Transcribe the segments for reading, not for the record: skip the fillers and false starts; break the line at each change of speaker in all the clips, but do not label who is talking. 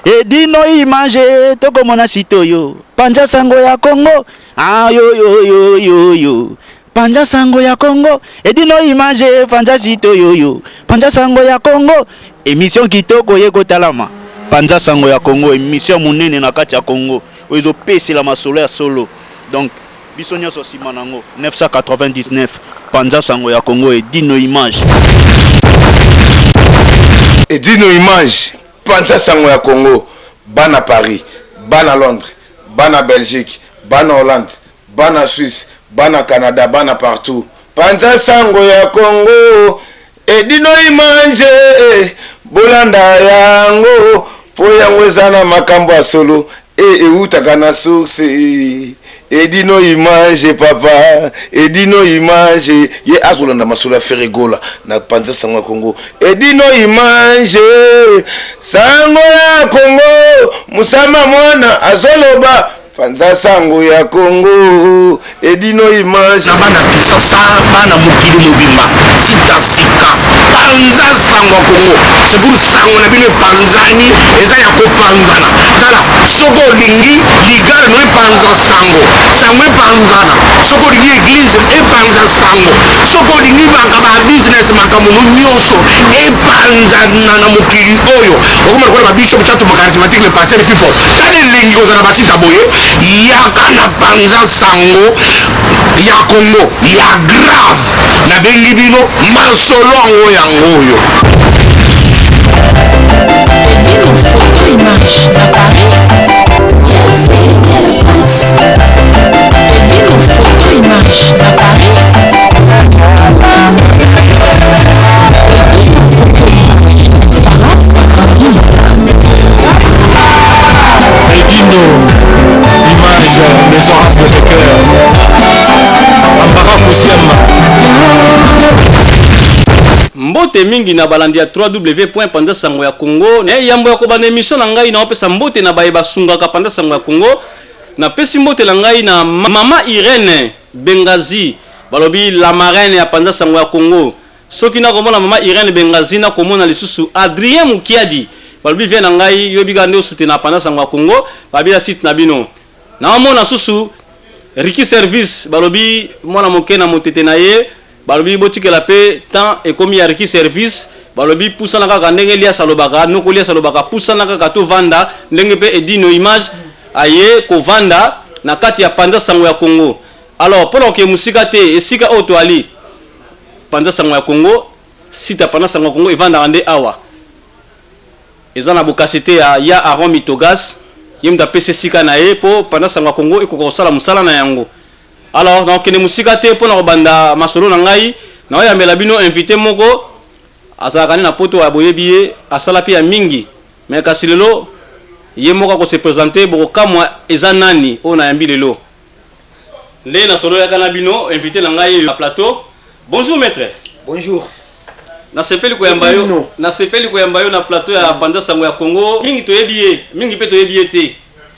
Edino image tokomona site oyo panza sango ya Congo ayoyoyoyoyo panza sango ya Congo Edino image panza site oyoyo panza sango ya Congo emission kitoko ye kotalama panza sango ya Congo emission monene na kati ya Congo oyo ezopesela masolo ya solo donc biso nyonso nsima nango 999 panza sango ya Congo Edino image.
Edino image panza sango ya Congo bana Paris bana Londres bana Belgique bana Hollande bana Suisse bana Canada bana partout panza sango ya Congo Edino image bolanda yango po yango eza na makambo ya solo e ewutaka na source. Edino image papa Edino image ye azolanda masolo ya Ferre Gola na panza sango ya Congo Edino image sango ya Congo Musama mwana azoloba Panza sango ya Congo Edino image.
Na bana Kisasa, bana mokili mobimba, sika sika, panza sango ya Congo. C'est pour sango na bino epanzani, eza ya kopanzana. Tala, soki olingi ligala no epanza sango, sango epanzana. Soki olingi eglise epanza sango, soki olingi baka ba business makambo no nyonso epanzana na mokili oyo. Okoma lokola ba bishop tatu ba charismatique le pasteur people. Tala elengi kozala na basita boye, yaka na panza sango ya Congo ya grave. Nabengi bino masolo yango yango oyo.
Edino photo image na Paris. Edino photo image na Paris. Edino photo image Sarah Paris.
Edino, image maison Race de cœur. Ambara Kosiama.
Mbote mingi na balandi ya www.panza sango ya Congo. Na yambo ya kobanda emission na ngai naopesa mbote na baye basungaka panza sango ya Congo. Napesi mbote na ngai na mama Irène Bengazi, balobi la marraine ya panza sango ya Congo. Soki nakomona mama Irène Bengazi, nakomona lisusu Adrien Mukiadi, balobi vie na ngai yobi kaka nde osoutenir panza sango ya Congo, babi na site na bino. Naomona susu Ricky Service, balobi mwana moke na motete na ye, balobi botikela pe temps ekomi ya Ricky Service, balobi pusana kaka ndenge Elias alobaka, noko Elias alobaka pusana kaka tovanda, ndenge pe Edino Image aye kovanda na kati ya panza sango ya Congo. Alors pona kokende mosika te, esika oyo toali panza sango ya Congo, site ya panza sango ya Congo evandaka nde awa. Eza na bokasi te ya ya Aaron Mitogas, ye moto apesi esika na ye po panza sango ya Congo ekoka kosala mosala na yango. Alors nakokende mosika te pona kobanda masolo na ngai, naoyambela bino invite moko azalaka nde na poto ya boyebi ye, asala pe ya mingi mais kasi lelo ye moko ako se presenter, bokokamwa eza nani oyo nayambi lelo. Nde nasololaka na bino invite na ngai yeyo na plateau. Bonjour maitre.
Bonjour.
Nasepeli koyamba yo, nasepeli koyamba yo na plateau ya Panza Sango ya Congo. Mingi toyebi ye, mingi pe toyebi ye te.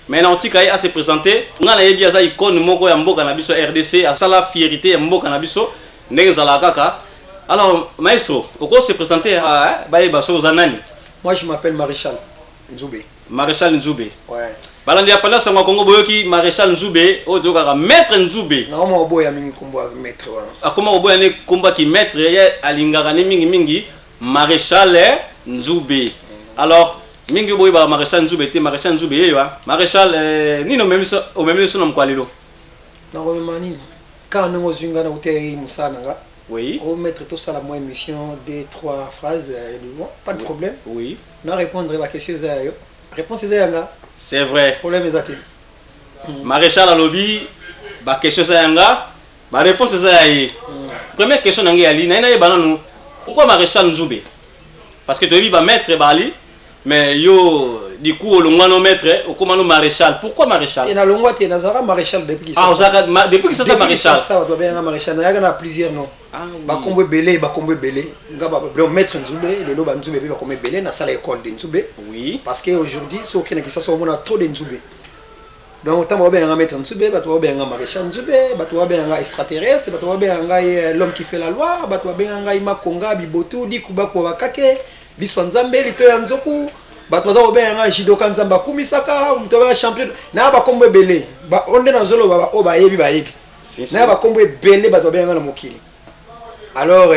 Mais nakotika ye a se presenter. Nga nayebi aza icone moko ya mboka na biso ya RDC, asala fierite ya mboka na biso ndenge ezalaka kaka. Alors maestro, oko se presenter bayeba soki oza nani?
Moi je m'appelle Marechal Nzube.
Marechal Nzube.
Ouais.
Balandi ya Panza Sango ya Congo boyoki Marechal Nzube oyo toyokaka Maître Nzube.
Nakoma koboya mingi kombo ya maître wana.
Akoma koboya ne kombo ya ki maître, ye alingaka ne mingi mingi Marechal Nzube. Alors mingi oyo boyebaka Marechal Nzube te, Marechal Nzube yeyo ah. Marechal nini omemi biso, omemi biso na mokwa lelo?
Nakomema nini? Kaka ndenge ozwi nga nautaki mosala na nga.
Oui.
Oh maître tosala mwa émission 2 3 phrases bon, pas de problème.
Oui.
Na répondre ba question eza ya yo. Réponse eza ya nga.
C'est vrai.
Problème eza te.
Maréchal alobi ba question eza ya nga, ba réponse eza ya ye. Première question na ngai ali, na ye nayeba nanu pourquoi Maréchal Nzube? Parce que toyebi ba maître bali, mais yo du coup olongwa no maître, okoma no maréchal. Pourquoi maréchal?
Et na longwa te, nazalaka maréchal depuis Kinshasa.
Ah, ozalaka depuis Kinshasa maréchal.
Depuis Kinshasa bato babengaka maréchal, nayaka na plusieurs noms.
Ah, oui.
Bakombo ebele, bakombo ebele. Nga ba donc maître Nzube, lelo ba Nzube pe bakombo ebele, nasala école de Nzube.
Oui.
Parce que aujourd'hui soki okende Kinshasa omona trop de Nzube. Donc tango babengaka maître Nzube, bato babengaka maréchal Nzube, bato babengaka extraterrestre, bato babengaka ngai l'homme qui fait la loi, bato babengaka ngai Makonga, Bibotu, Dikuba, Bakake, Liswa Nzambe, Lito ya Nzoku. Bato baza kobenga nga judoka Nzambe akumisaka moto abenga champion na bakombo ebele. Ba oyo nde nazoloba ba oyo bayebi bayebi.
Si, si.
Na bakombo ebele bato babenga nga na mokili. Alors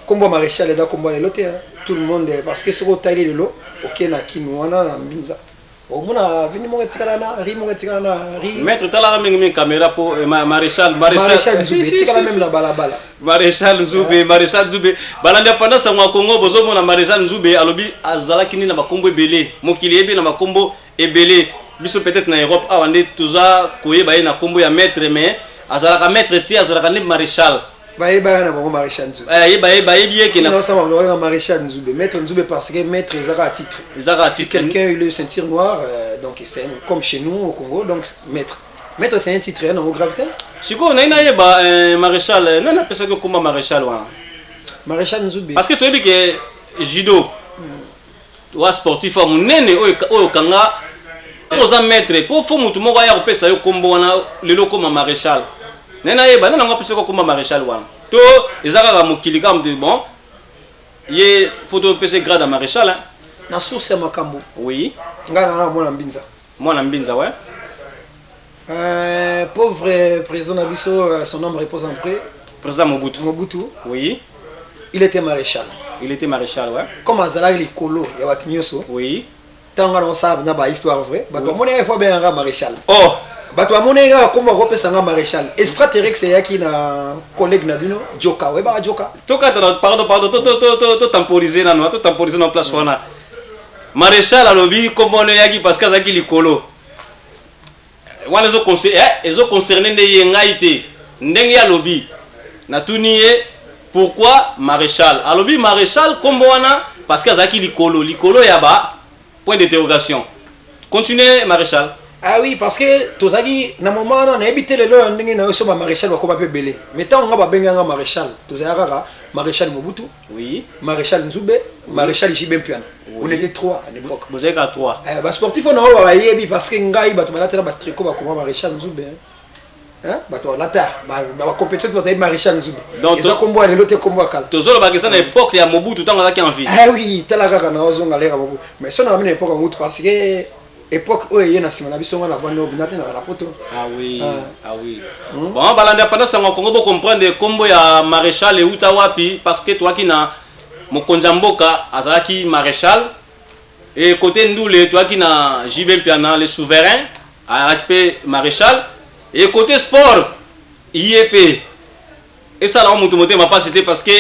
kombo ya maréchal eza kombo ya lelo te hein. Tout le monde parce que soki otali lelo oke na kinu wana na mbinza omona avenue moko etikala na rue moko etikala na rue.
Maître, talaka mingi mingi caméra po maréchal,
maréchal
maréchal
Nzube etikala même na balabala.
Maréchal Nzube, maréchal Nzube, balandi ya Panza Sango ya Congo, bozomona maréchal Nzube alobi azalaki nde na bakombo ebele, mokili eyebi na bakombo ebele. Biso peut-être na Europe awa nde toza koyeba ye na kombo ya maître, mais azalaka maître te, azalaka nde maréchal.
Bayebaka na bango maréchal Nzube.
Bayebi ye ke na
osama babenga maréchal Nzube, maître Nzube, parce que maître ezaka à titre.
Ezaka à titre.
Quelqu'un eu le ceinture noire, donc c'est comme chez nous au Congo, donc maître. Maître, c'est un titre hein, nango grave te.
Sikoyo naye nayeba, maréchal, nani apesaki okoma maréchal wana?
Maréchal Nzube.
Parce que toyebi ke judo wa sportif ya monene oyo oyo okanga oza maître, po fo motu moko aya kopesa yo kombo wana lelo okoma maréchal. Naye nayeba nani yango apesaki okoma maréchal wana, to eza kaka mokili kaka motu bon ye fo topesa ye grade ya maréchal, hein?
Na source ya makambo.
Oui.
Ngai na mwana Mbinza.
Mwana Mbinza, ouais.
Pauvre président na biso, son âme repose en paix.
Président Mobutu.
Mobutu.
Oui.
Il était maréchal.
Il était maréchal, ouais.
Comme azalaki likolo ya bato nyonso. Ntango nga naosala na bahistoire vrai, bato bamoni ye fo abenganga maréchal.
Oh.
Bato bamoni kaka kombo akopesa nga maréchal. Extraterrex eyaki na collègue na bino Joka, oyebaka Joka.
Tokata na, pardon, pardon, to temporiser nano, to temporiser na place wana. Maréchal alobi kombo wana eyaki parce que azalaki likolo wana. Ezoconcerne nde ye, ngai te. Ndenge ye alobi, natuni ye pourquoi maréchal, alobi maréchal kombo wana parce que azalaki likolo, likolo ya ba point d'interrogation. Continue, maréchal.
Ah oui, parce que tozalaki na moment wana, nayebi te lelo ya ndenge na yo so bamaréchal bakoma mpe ebele, mais ntango nga babenganga maréchal, tozalaki kaka maréchal Mobutu, maréchal Nzube, maréchal JB Mpiana. On était trois à l'époque.
Bozalaki kaka trois.
Eh, basportif oyo na oyo bayebi, parce que ngai bato balatela batricot bakoma maréchal Nzube, hein. Hein? Bato balata bacompétition, bato bayebi maréchal Nzube.
Donc,
eza kombo ya lelo te, kombo ya kala.
Tozolobaka eza na époque ya Mobutu, ntango azalaki en vie.
Ah oui, tala kaka na ozonga lera Mobutu, mais so na bamina époque ya Mobutu, parce que époque oyo eye na nsima na biso, nga na vandi obina te naka na poto.
Ah oui.
Ah.
Ah oui. Bon, balandi ya Panza Sango ya Congo, bocomprendre kombo ya maréchal euta wapi, parce que toaki na mokonzi ya mboka azalaki maréchal, et côté ndule toaki na JB Mpiana, le souverain, azalaki mpe maréchal, et côté sport ye mpe esala ngo moto motema mpasi te, parce que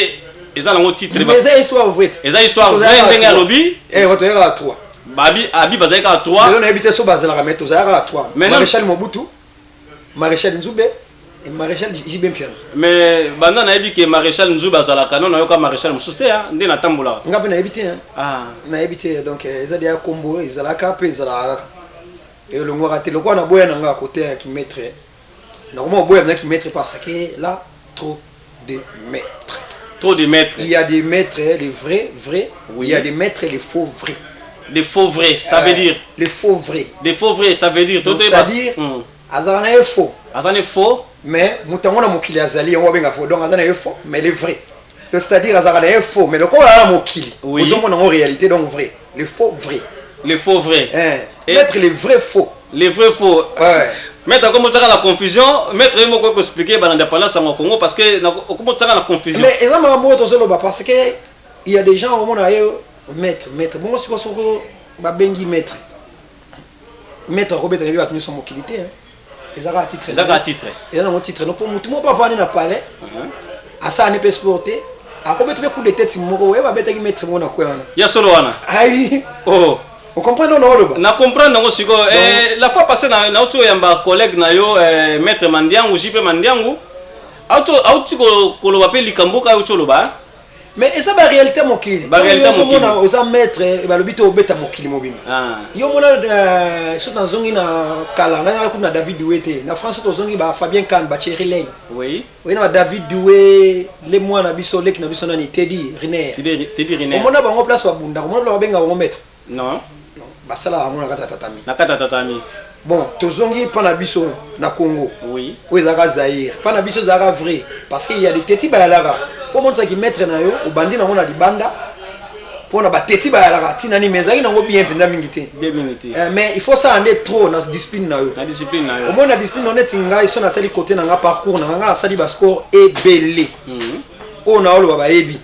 eza nango titre.
Mais eza histoire vraie te.
Eza histoire vraie ndenge alobi.
Eh, bato yaka 3.
Babi abi bazalaki kaka 3.
Lelo nayebi te so bazalaka, mais tozalaka kaka 3.
Maintenant-
Maréchal Mobutu, maréchal Nzube et maréchal JB Mpiana.
Mais banda nayebi ke maréchal Nzube azalaka, no nayoka maréchal mosusu te, ah, nde natambolaka.
Nga mpe nayebi te, hein.
Ah.
Nayebi te, donc eza deya kombo ezalaka mpe ezalaka kaka, elongwaka te. Lokola naboya na nga kote ya kimaître, nakoma koboya na kimaître parce que là, trop de maîtres.
Trop de maîtres.
Il y a des maîtres les vrais vrais. Il y a des maîtres les faux vrais.
Des faux vrais, ça veut dire?
Les faux vrais.
Des faux vrais, ça veut dire?
Donc, c'est-à-dire azalaka na ye faux.
Aza ne faux.
Mais moto yango na mokili azali, yango babenga faux. Donc aza na ye faux, mais le vrai, donc c'est-à-dire azalaka na ye faux, mais lokola aza na mokili, ozomona yango réalité, donc vrai, le faux vrai.
Les faux vrais.
Hein. Mettre les vrais faux.
Les vrais faux.
Ouais.
Maître akomotisaka na confusion. Maître ye moko ekoexpliquer balandi ya Panza Sango ya Congo, parce que okomotisaka na confusion.
Mais eza makambo oyo tozoloba, parce que il y a des gens omona ye maître, maître bongo. Siko soko babengi maître, maître akobeta yebi bato nyonso mokili te, hein. Eza kaka titre.
Eza kaka titre.
Eza nango titre no, mpo motu moko avandi na palais, asala ne mpe sport te, akobeta mpe coup de tête moko oye babetaki maître moko na kwe wana.
Ya solo wana?
Ai.
Oh.
Ocomprendre na oloba?
Na comprendre yango sikoyo. La fois passée nauti oyamba collègue na yo, maître Mandiangu, JP Mandiangu, auti koloba mpe likambo kaka auti oloba, hein?
Mais eza baréalité mokili.
Baréalité
Ntango yo
mokili.
ozomona oza maître, balobi te obeta mokili mobimba.
Ah.
Yo mona, soki nazongi na kala, nazalaka kutu na David Doué te na France, tozongi ba Fabien Kan, ba Thierry Ley. Oye na ba David Doué, le mwana biso, leki na biso nani, Teddy Riner.
Teddy Riner.
Omona bango place babundaka, omona place babenga bango maître?
Non.
Basalaka yango na kati ya tatami.
Na kati ya tatami.
Bon, tozongi mpa na biso na Congo. Oyo ezalaka Zaire, mpa na biso ezalaka vrai, parce que ya des teti bayalaka mpo omonisaki maître na yo, obandi nango na libanda. Mpona bateti bayalaka ntina nini, mais ezalaki nango bien mpenza mingi te.
Bien mingi te.
Mais il faut osala nde trop na discipline na yo.
Na discipline na yo.
Omoni na discipline na yo, neti ngai so natali kote na nga, parcours na nga, ngai nasali basport ebele. Oyo naoloba bayebi,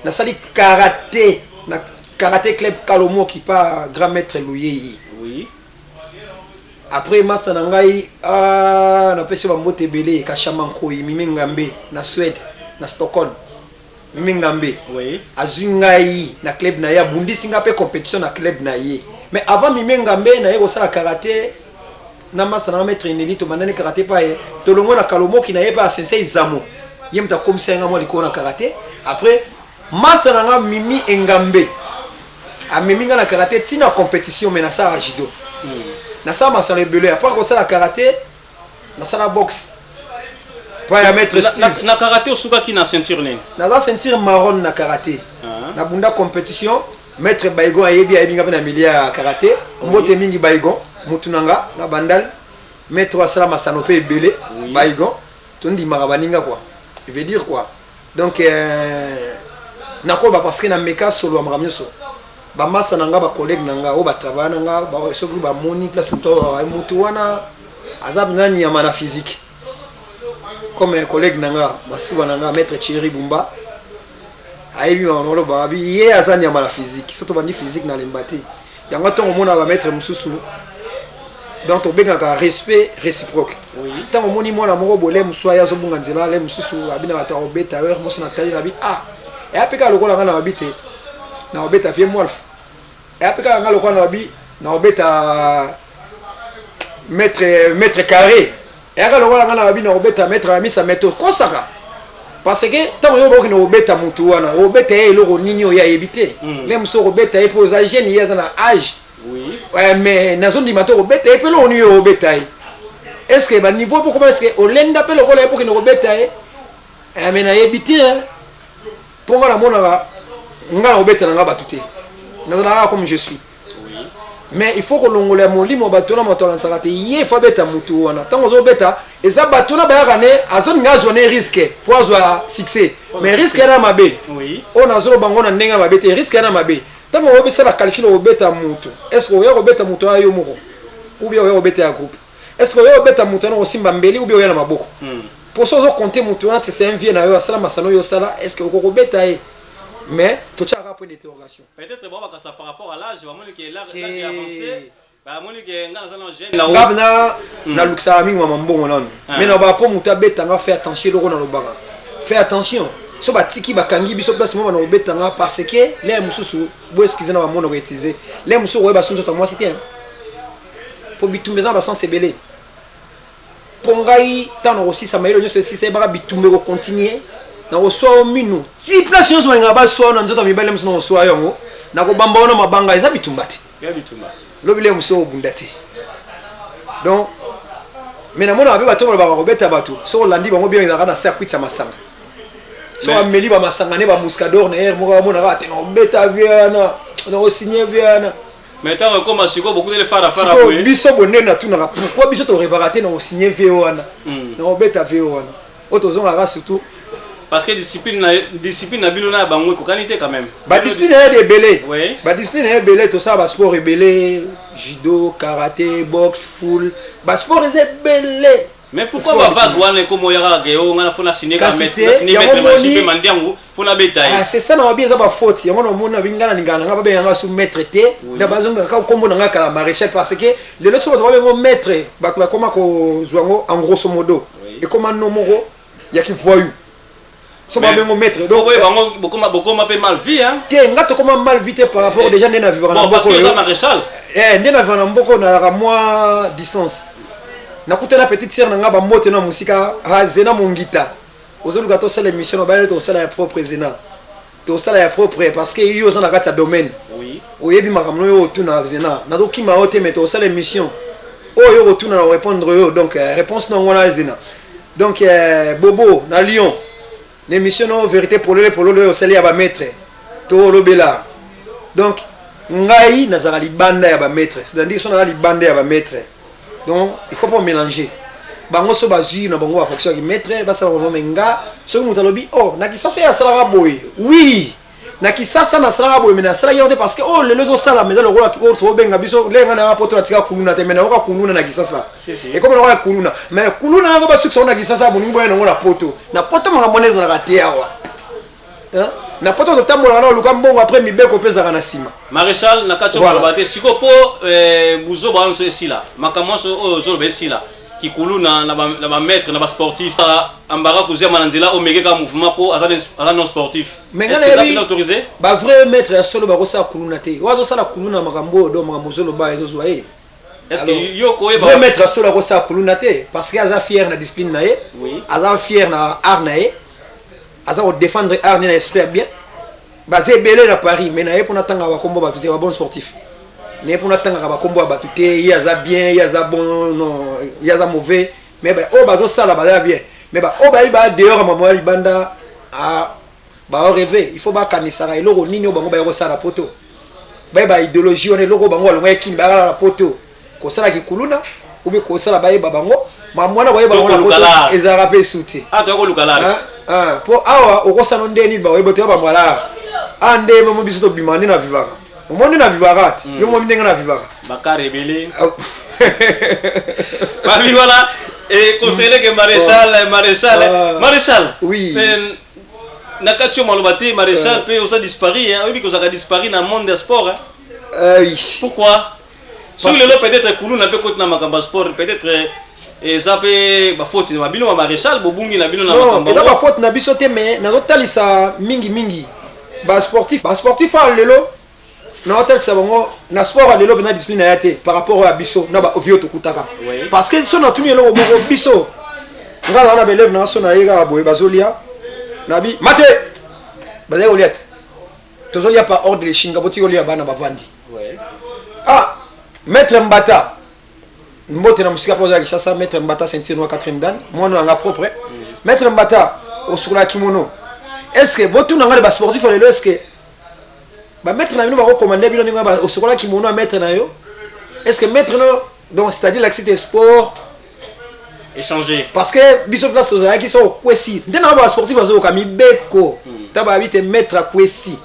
nasali karaté na Karate Club Kalomoki pa grand maître Luyeyi. Après master na ngai, ah, napesi bambote ebele, Kashama Nkoyi, Mimi Ngambe na Suède, na Stockholm. Mimi Ngambe azwi ngai na club na ye, abundisi ngai mpe compétition na club na ye. Mais avant Mimi Ngambe, naye kosala karaté na master na nga maître Nelly, tobandani karaté pa ye, tolongwe na Kalomoki na ye pa sensei Zamo, ye moto akomisa ye nga mwa likolo na karaté. Après master na nga Mimi Engambe amemi nga na karaté ntina compétition, mais nasalaka judo, nasala masano ebele. Après kosala karaté, nasala boxe pa ya maître Steve.
Na karaté osukaki na ceinture nini?
Naza ceinture marron na karaté. Nabunda compétition, maître Baigon ayebi, ayebi nga mpe na milieu ya karaté. Mbote mingi Baigon, mutu na nga na Bandal, maître oyo asala masano mpe ebele. Baigon, tondimaka baninga quoi, je veux dire quoi. Donc nakoba parce que nameka solo ya makambo nyonso. Bamasta na nga, bacollègue na nga oyo batravaille na nga, soki bamoni place moto, motu wana aza mpenza nyama na physique, comme collègue na nga, masuba na nga, maître Thierry Bumba, ayebi makambo oloba, abi ye aza nyama na physique. So tobandi physique na lemba te, yango ntongo omona bamaître mosusu. Donc tobengaka respect réciproque. Ntango omoni mwana moko boye, le mosusu aye azobunga nzela, le mosusu abi na bato akobeta heure mosusu, natali na bi, ah, eya mpe kaka lokola nga na babi te na kobeta vie mwalf, eya mpe kaka nga lokola na babi na kobeta maître carré, eyaka lokola nga na babi na kobeta maître ya misa. Maître okosaka parce que ntango yo bokende kobeta motu wana, obeta ye eloko nini oyo ayebi te? Le mosusu okobeta ye mpo oza jeune, ye aza na âge. Ouais, mais nazondima te kobeta ye mpe eloko nini oyo obeta ye. Est ce que baniveau mpo koma, est ce que olenda mpe lokola ye mpo okende kobeta ye? Mais nayebi te, mpo nga namonaka nga na kobeta na nga bato te, nazalaka comme je suis. Mais il faut kolongola ya molimo ya bato wana. Moto akanisaka te ye faut abeta motu wana. Ntango ozobeta, eza bato wana bayaka ne azolinga azwa ne risque mpo azwa succès, mais risque yana mabe. Oyo nazoloba ngo na ndenge ya mabe te, risque yana mabe. Ntango obisala calcul, obeta motu, est ce que oya kobeta moto aya yo moko ou bien oya kobeta ya groupe? Est ce que oya kobeta moto wana kosimba mbeli ou bien oya na maboko? Po so ozocompter motu wana, c'est un vieux na yo, asala masano oyo osala, est ce que okoki kobeta ye? Mais totiaka point d'interrogation.
Peut-être babakasa par rapport à l'âge, bamoni ke l'âge est avancé, bamoni ke nga naza na jeune.
Nga na nalukisaka mingi mama mbongo nanu. Mais nalobaka mpo moto abetanga, fait attention. Eloko nalobaka, fait attention, so batiki bakangi biso place moko bana kobetanga, parce que lere mosusu, bo excuse na bamonoko etize, lere mosusu koyeba so nzoto ya mwasi te, mpo bitumba eza na basens ebele. Mpo ngai ntango nakosisa mayele nyonso esisa, yebaka bitumba ekocontinue. Nakoswa yo minu ti place nyonso balingaka baswa yo na nzoto ya mibali mosusu, nakoswa yo yango, nakobamba yo na mabanga. Eza bitumba te?
Ya bitumba.
Lobi le mosusu okobunda te. Donc mais namonaka mpe bato balobaka kobeta bato, soki olandi bango bien, ezalaka na se ya kwiti ya masanga. So ameli bamasanga ne bamuscador na ye moko, amonaka te nakobeta vie wana, nakosigne vie wana.
Mais ntango ekoma sikoyo, bokuteli fara fara.
Sikoyo
boye.
Biso bonde natunaka pourquoi biso torevaka te nakosigne vie wana, nakobeta vie wana oyo tozongaka surtout.
Parce que discipline na bino na ya bango ekokani te quand même.
Badiscipline ya ebele. Badiscipline ya ebele, tosala basport ebele: judo, karaté, boxe, full, basport eza ebele.
Mais pourquoi bavague wana ekoma oya kaka ke o nga na fo na signer ka
Kasi
maître
te,
na signer
yango
maître magie
moni-
mpe mandiangu fo nabeta ye?
Ah, c'est ça na babi eza bafaute. Yango namoni nabi nga nalingaka na nga babengaka nga su maître te, na bazongaka kaka nkombo na nga kala, maréchal, parce que lelo so bato babengo maître, bato bakoma kozwa yango en grosso modo, ekoma no moko ya kivoyou so babengo maître.
Donc boye bango bokoma mpe mal vie, hein.
Te, nga tokoma mal vie te par rapport déjà nde na vivre na
Bon, parce
mboka
que
oyo.
oza maréchal.
Nde na vivre na mboka oyo, nayaka mwa distance, nakutana petite sœur na nga, bambote na mosika. Ah, Zena Mongita, ozoluka tosala émission na bayele, tosala ya propre. Zena, tosala ya propre parce que yo oza na kati ya domaine, oyebi makambo oyo otuna. Zena, nazokima yo te, mais tosala émission oyo okotuna na répondre yo. Donc réponse nango wana, Zena. Donc Bobo na Lyon, na émission no vérité polele polele oyo osali ya bamaître, tolobela. Donc ngai nazalaka libanda ya bamaître, c'est-à-dire so naza libanda ya bamaître, donc il faut pas mélanger bango. So bazwi na bango bafonction ya maître, basala bango. Mais nga soki moto alobi: «Oh, na Kisasa ye asalaka boye», oui. Na Kisasa nasalaka boye, mais nasalaki yango te parce que oyo lelo ezosalama eza lokola oyo tobenga biso ndenge ngai nayaka poto, natika kuluna te, mais nayoka kuluna na Kisasa.
Si, si.
Ekomi lokola kuluna, mais kuluna yango basukisa yango na Kisasa, bolingi boya nango na poto. Na poto makambo wana ezalaka te awa. Hein? Na poto totambolaka na oluka mbongo, après mibeko mpe ezalaka na nsima.
Maréchal, na kati
Voilà.
koloba te sikoyo mpo buzoba wana nyonso esila, makambo nyonso oyo ozoloba esila, kikuluna na bamaître, na basportif, ambara koziama na nzela, omeke kaka mouvement mpo aza non sportif.
Mais
Est-ce
nga
que eza
nayebi
mpenza autorisé?
Bavrai maître ya solo bakosala kuluna te. Oyo azosala kuluna, makambo oyo, donc makambo ozoloba ezozwa ye.
Est ce que
Alors,
yo koyeba
vrai maître ya solo akosala kuluna te parce que aza fier na discipline na ye, aza fier na art na ye, aza kodéfendre art ne na esprit ya bien. Baza ebele na Paris, mais na ye mpona tangaka bakombo bato te, babon sportif na ye mpona tangaka bakombo ya bato te. Ye aza bien, ye aza bon, non, ye aza mauvais, mais oyo bazosala baza bien, mais oyo bayebi baa dehors ya mama ya libanda, ah, baorêve. Il faut bakanisaka eloko nini oyo bango baye kosala na poto, bayeba idéologie wana, eloko oyo bango balonga ekini bayaka na poto kosala kikuluna ube kosala, bayeba bango makambo wana, koyeba bango na
Tokoluka
poto
lar.
Ezalaka mpe esu te.
Ah, toya koluka lar.
Ah, po awa okosana nde nini, baoyeba te bambo alar a nde momo biso tobima nde na vivaka, omo nde na vivaka te, yo momi ndenge na vivaka.
Bakar ebele.
Ah.
Babi wana e conseiller ke maréchal, maréchal.
Ah.
Maréchal.
Oui.
Na kati yo maloba te, maréchal, mpe oza disparu, hein. Oyebi kozalaka disparu na monde ya sport, hein.
Oui.
Pourquoi soki lelo peut-être kuluna mpe koti na makambo ya sport, peut-être eza mpe bafaute na bino ba maréchal, bobungi na bino na
Non,
makambo
eza
yango.
Bafaute na biso te, mais nazotalisa mingimingi basportif. Basportif awa lelo, naotalisa bango na sport ya lelo mpenza discipline na ya te par rapport oyo ya biso na baovio tokutaka. Parce que so natuni eloko moko, biso nga naza na baélève nanga, so naye kaka boye, bazolia nabi mate, bazali kolia te, tozolia par ordre de shinga, botiki kolia, bana bavandi. Ah, maître Mbata, mbote na mosika mpo oza Kinshasa. Maître Mbata, ceinture noire quatrième dan, mwana yanga propre. Maître Mbata osukolaka kimono. Est ce que botuna nga de basportif ya lelo, est ce que bamaître na bino bakokomande bino ndenge osokola kimono ya maître na yo? Est ce que maître no, donc c'est à dire lakisi te sport
échanger.
Parce que biso place tozalaki, so okwesi nde na basportif bazoyoka mibeko ta bayebi te, maître akwesi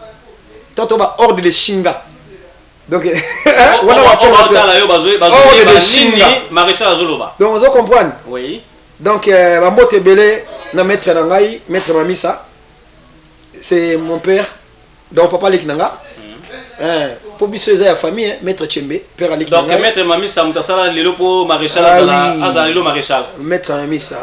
to ba ordre de shinga, donc wana
baotala yo
Ordre
bazoyeba
de
nini
shinga.
Maréchal azoloba.
Donc ozo comprendre. Donc bambote ebele na maître na ngai, maître Mamisa, c'est mon père, donc papa aleki na nga. Po biso eza ya famille, hein, maître Chembe, père aleki na
Donc
ngai.
Maître Mamisa moto asala lelo mpo maréchal
Ah,
azala
oui.
azala lelo maréchal.
Maître Mamisa,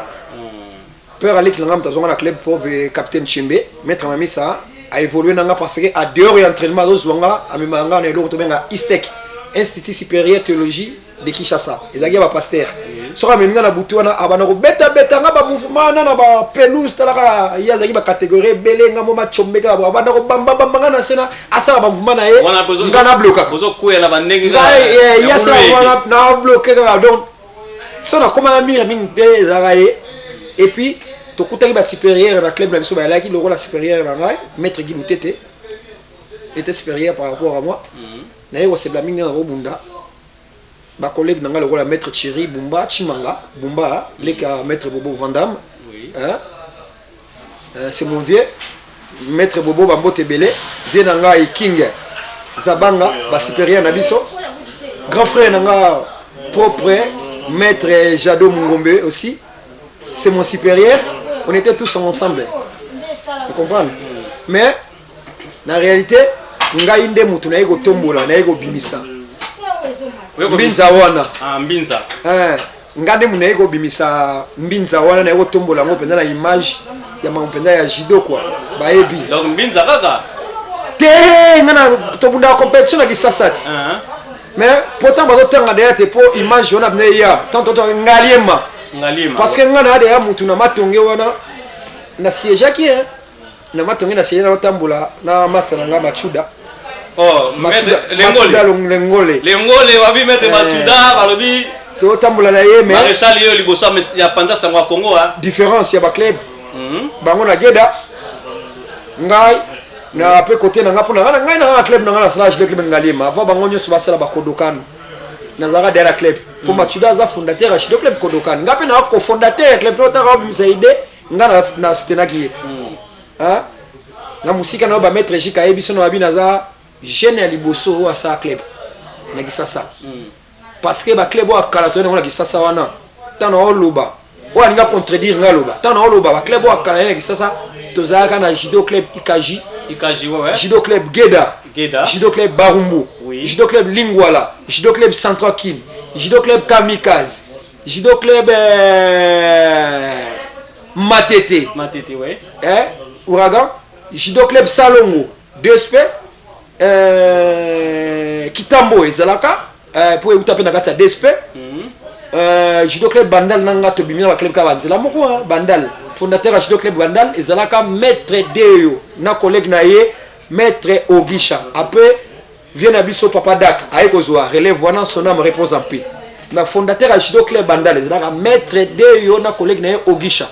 père aleki na nga, moto azonga na club pauvre capitaine Chembe. Maître Mamisa a évolué na nga parce que a dehors ya entraînement azozwa nga, amemaka nga na eloko tobenga ISTEC, Institut supérieur théologie de Kinshasa, ezalaki ya bapasteur. Soki amemi nga na butu wana, abanda kobetabeta nga bamouvement wana na bapelouse. Talaka ye azalaki bacatégorie ebele, nga mo macombe kaka, abanda kobambabamba nga na se na asala bamouvement na ye,
Wana
nga na blokaka.
Bozokwea na bandenge.
Ngai ye asala wana, na bloqué kaka. Donc so nakóma na mire mingi mpe ezalaka ye. Et puis tokutaki basupérieur na club na biso, bayalaki lokola supérieur na ngai, maître Guy Lutete était supérieur par rapport à moi. Naye kosepela mingi na kobunda bacollègue na ngai lokola maître Thierry Bumba Chimanga Bumba, leka maître Bobo Vandam. Hein? C'est mon vieux maître Bobo, bambote ebele, vieux na ngai King Zabanga, basupérieur na biso, grand frère na nga propre, maître Jado Mungombe aussi, c'est mon supérieur. On était tous ensemble, vous comprenez? Mais na réalité, ngai nde motu naye kotombola, naye kobimisa mbinza wana.
Ah, mbinza.
Nga nde motu naye kobimisa mbinza wana, naye kotombola yango mpenza na image ya makambo mpenza ya judo kua bayebi.
Donc mbinza kaka.
Te, nga na tobundaka compétition na Kisasa ti, mais pourtant bazotanga deya te mpo image wana mpenza eya tant toto Ngaliema.
Ngaliema.
Parce que nga na deya mutu na Matonge wana na siégeaki, hein. Na Matonge na siège, naotambola na master na nga Machuda.
Oh,
Machuda.
maître Lengole.
Machuda Lengole.
Lengole wabi maître Machuda balobi.
Totambola na ye, mais
maréchal yo liboso ya panza sango ya Congo, hein.
Différence ya baclub, bango na Geda, ngai na pe côté na nga, mpo na ngai ngai na club na ngai nasala judo club Ngaliema avant bango nyonso basala bakodokan. Nazalaka derrière club mpo Machuda aza fondateur ya judo club Kodokan, nga mpe naa cofondateur ya club. Totaka obimisa idée, nga na soutenaki ye. Hein? Na mosika na yo bamaître Jika ayebi so na babi naza jeune ya liboso oyo asala club na Kisasa. Parce que baclub oyo akala toye nango na Kisasa wana, ntango na oloba oyo alinga contredire nga, aloba ntango na oloba baclub oyo akala ye na Kisasa, tozalaka na Judo Club Ikaji,
Ikaji, ouais.
Judo Club Geda,
Geda.
Judo Club Barumbu, Judo Club Lingwala, Judo Club Central Kin, Judo Club Kamikaze, Judo Club Matete,
Matete, ouais.
Eh, Ouragan, Judo Club Salongo, 2SP, Kitambo ezalaka, po euta mpe na kati ya 2SP. Judo Club Bandal na nga tobimi na baclub kaka banzela moko, hein. Bandal, fondateur ya Judo Club Bandal ezalaka maître Deyo na collègue na ye maître Ogisha. Après vie na biso papa Dak aye kozwa relève wana, son âme repose en paix. Na fondateur ya Judo Club Bandal ezalaka maître Deyo na collègue na ye Ogisha,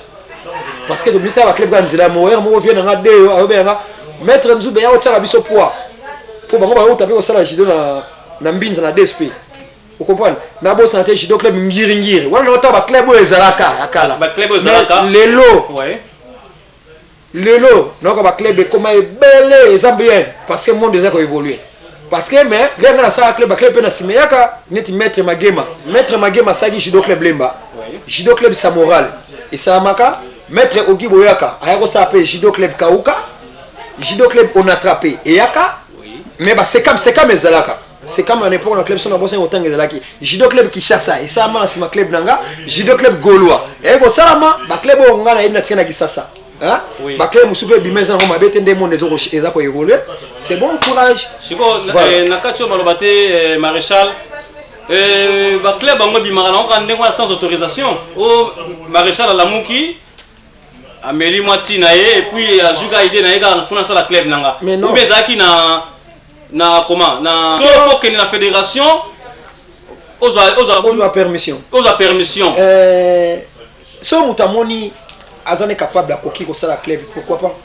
parce que tobimisa baclub kaka nzela moko. Moko vie na nga Deyo ayobenga nga maître Nzube, ya otiaka biso poids mpo bango bayouta mpe kosala judo na Mbinza na DSP, ocomprendre. Nabosana te Judo Club Ngiringiri wana, naota baclub oyo ezalaka ya kala.
Baclub oyo ezalaka.
Mais lelo, lelo nayoka baclub ekoma ebele, eza bien parce que monde eza koévolue. Parce que mais ndenge nga nasala club, baclub mpe na nsima eyaka neti maître Magema. Maître Magema asalaki Judo Club Lemba, Judo Club Samoral esalamaka. Maître Ogi Boyaka aya kosala mpe Judo Club Kauka, Judo Club Onatra mpe eyaka. Mais basekam sekam ezalaka sekam na l'époque na club so na bosani kotanga, ezalaki Judo Club Kinshasa esalama na nsima club na nga. Judo Club Gaulois eyaki kosalama. Baclub oyo nga nayebi na tika na Kisasa. Hein?
Oui.
Baclub mosusu mpe ebima, eza nango mabe te, nde monde eza koévolue, c'est bon, courage.
Sikoyo,
Voilà.
na kati oyo baloba te, maréchal, baclub bango ebimaka nango kaka ndenge wana sans autorisation? O maréchal alamuki, ameli mwa ntina ye, et puis azwi kaka idée na ye kaka funa asala club na nga?
Mais non.
Ou bien ezalaki na comment na so faut kende na fédération, ozwa
ozwa permission?
Ozwa permission.
So moto amoni aza ne capable, akoki kosala club, pourquoi pas?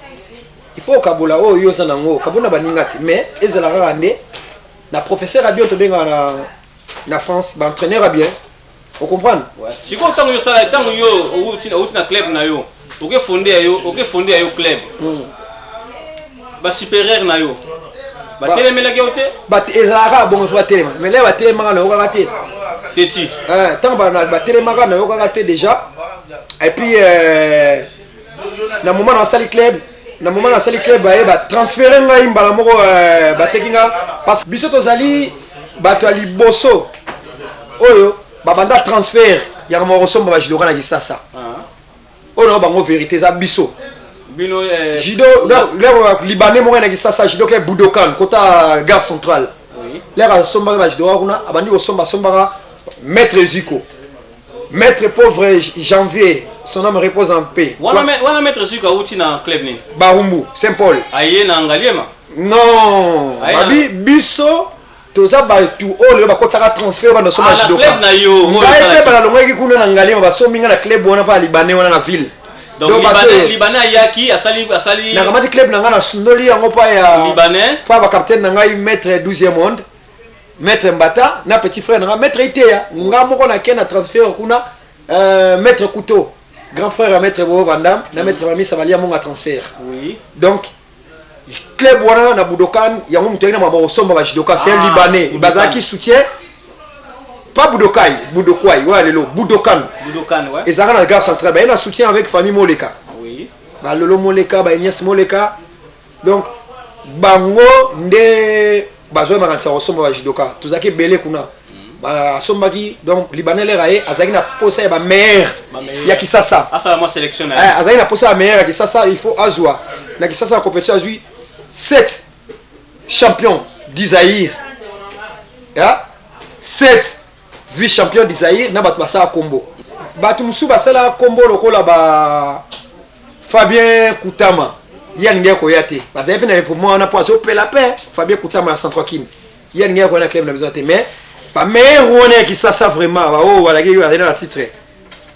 Il faut okabola oyo yo oza nango, okabola na baninga te, mais ezala kaka nde na professeur ya bien, tobengaka na France baentraîneur ya bien, ocomprendre.
Sikoyo ntango yo osala, ntango yo outi na club na yo, oke fonde ya yo, oke fonde ya yo club, basupérieur na yo batelemelaki yo te?
Ezalaka kaka bongo, so batelema, mais lelo batelemaka nayokaka te.
Teti.
Ntango batelemaka nayokaka te déjà. Et puis na moment nasali club, na moment nasali club, baye batransfere ngai mbala moko, bateki nga, parce que biso tozali bato ya liboso oyo babanda transfert ya moko kosomba bajudoka na Kisasa. Oyo na bango vérité eza biso.
Bino
Judo lero libanais moko na Kisasa, Judo Club Budokan kota gare centrale. Lere asombaka bajudoka kuna, abandi kosomba, asombaka maître Ziko, maître pauvre Janvier, son âme repose en paix.
Wana maître Ziko auti na club nini?
Barumbu, Saint Paul.
Aye na Ngaliema?
Non.
Aye.
Babi biso toza bato oyo lelo bakotisaka transfert, banda osomba
Ah, na
judoka.
club na yo, oyo
Ngai
osalaki.
mpe balongwaki kuna na Ngaliema, basombi nga na club wana mpa libanais wana na ville.
Donc
Donc, bato
libanais, libanais ayaki, asali
nakamati club na ngai, nasundoli yango mpa ya
libanais.
Mpa bacapitaine na ngai, maître 12e monde, maître Mbata na petit frère na ngai maître Iteya. Nga moko nake na transfert kuna, maître Couteau, grand frère ya maître Bobo Vandam na maître Mamisa balia monga transfert. Donc club wana na Budokan yango, moto ayaki na maboko kosomba bajudoka, c'est un
Ah,
libanais.
Budokan.
Bazalaki soutien, pas Budokai, Budokwai oyo lelo, Budokan.
Budokan, ouais.
Ezalaka na gare centrale. Baye na soutien avec famille Moleka, balolo Moleka, baenias Moleka. Donc bango nde bazwaki makanisa kosomba bajudoka. Tozalaki ebele kuna. Asombaki donc libanais. Lere aye, azalaki na posa ya bameilleur
Bameilleur.
ya Kisasa.
Asala mwa sélection na ye.
Azalaki na posa ya meilleur ya Kisasa, il faut azwa na Kisasa. Na compétition azwi 7 champion du Zaïre, ya 7 vice champion du Zaïre na bato basala kombo. Bato mosusu basalaka kombo lokola ba Fabien Kutama, ye alingaki koya te. Bazali mpe na epoma wana mpo azopela mpe Fabien Kutama ya Central Kin, ye alingaki koya na club na biso te. Mais bameilleur wana ya Kisasa vraiment, baoyo balaki, bazali na titre,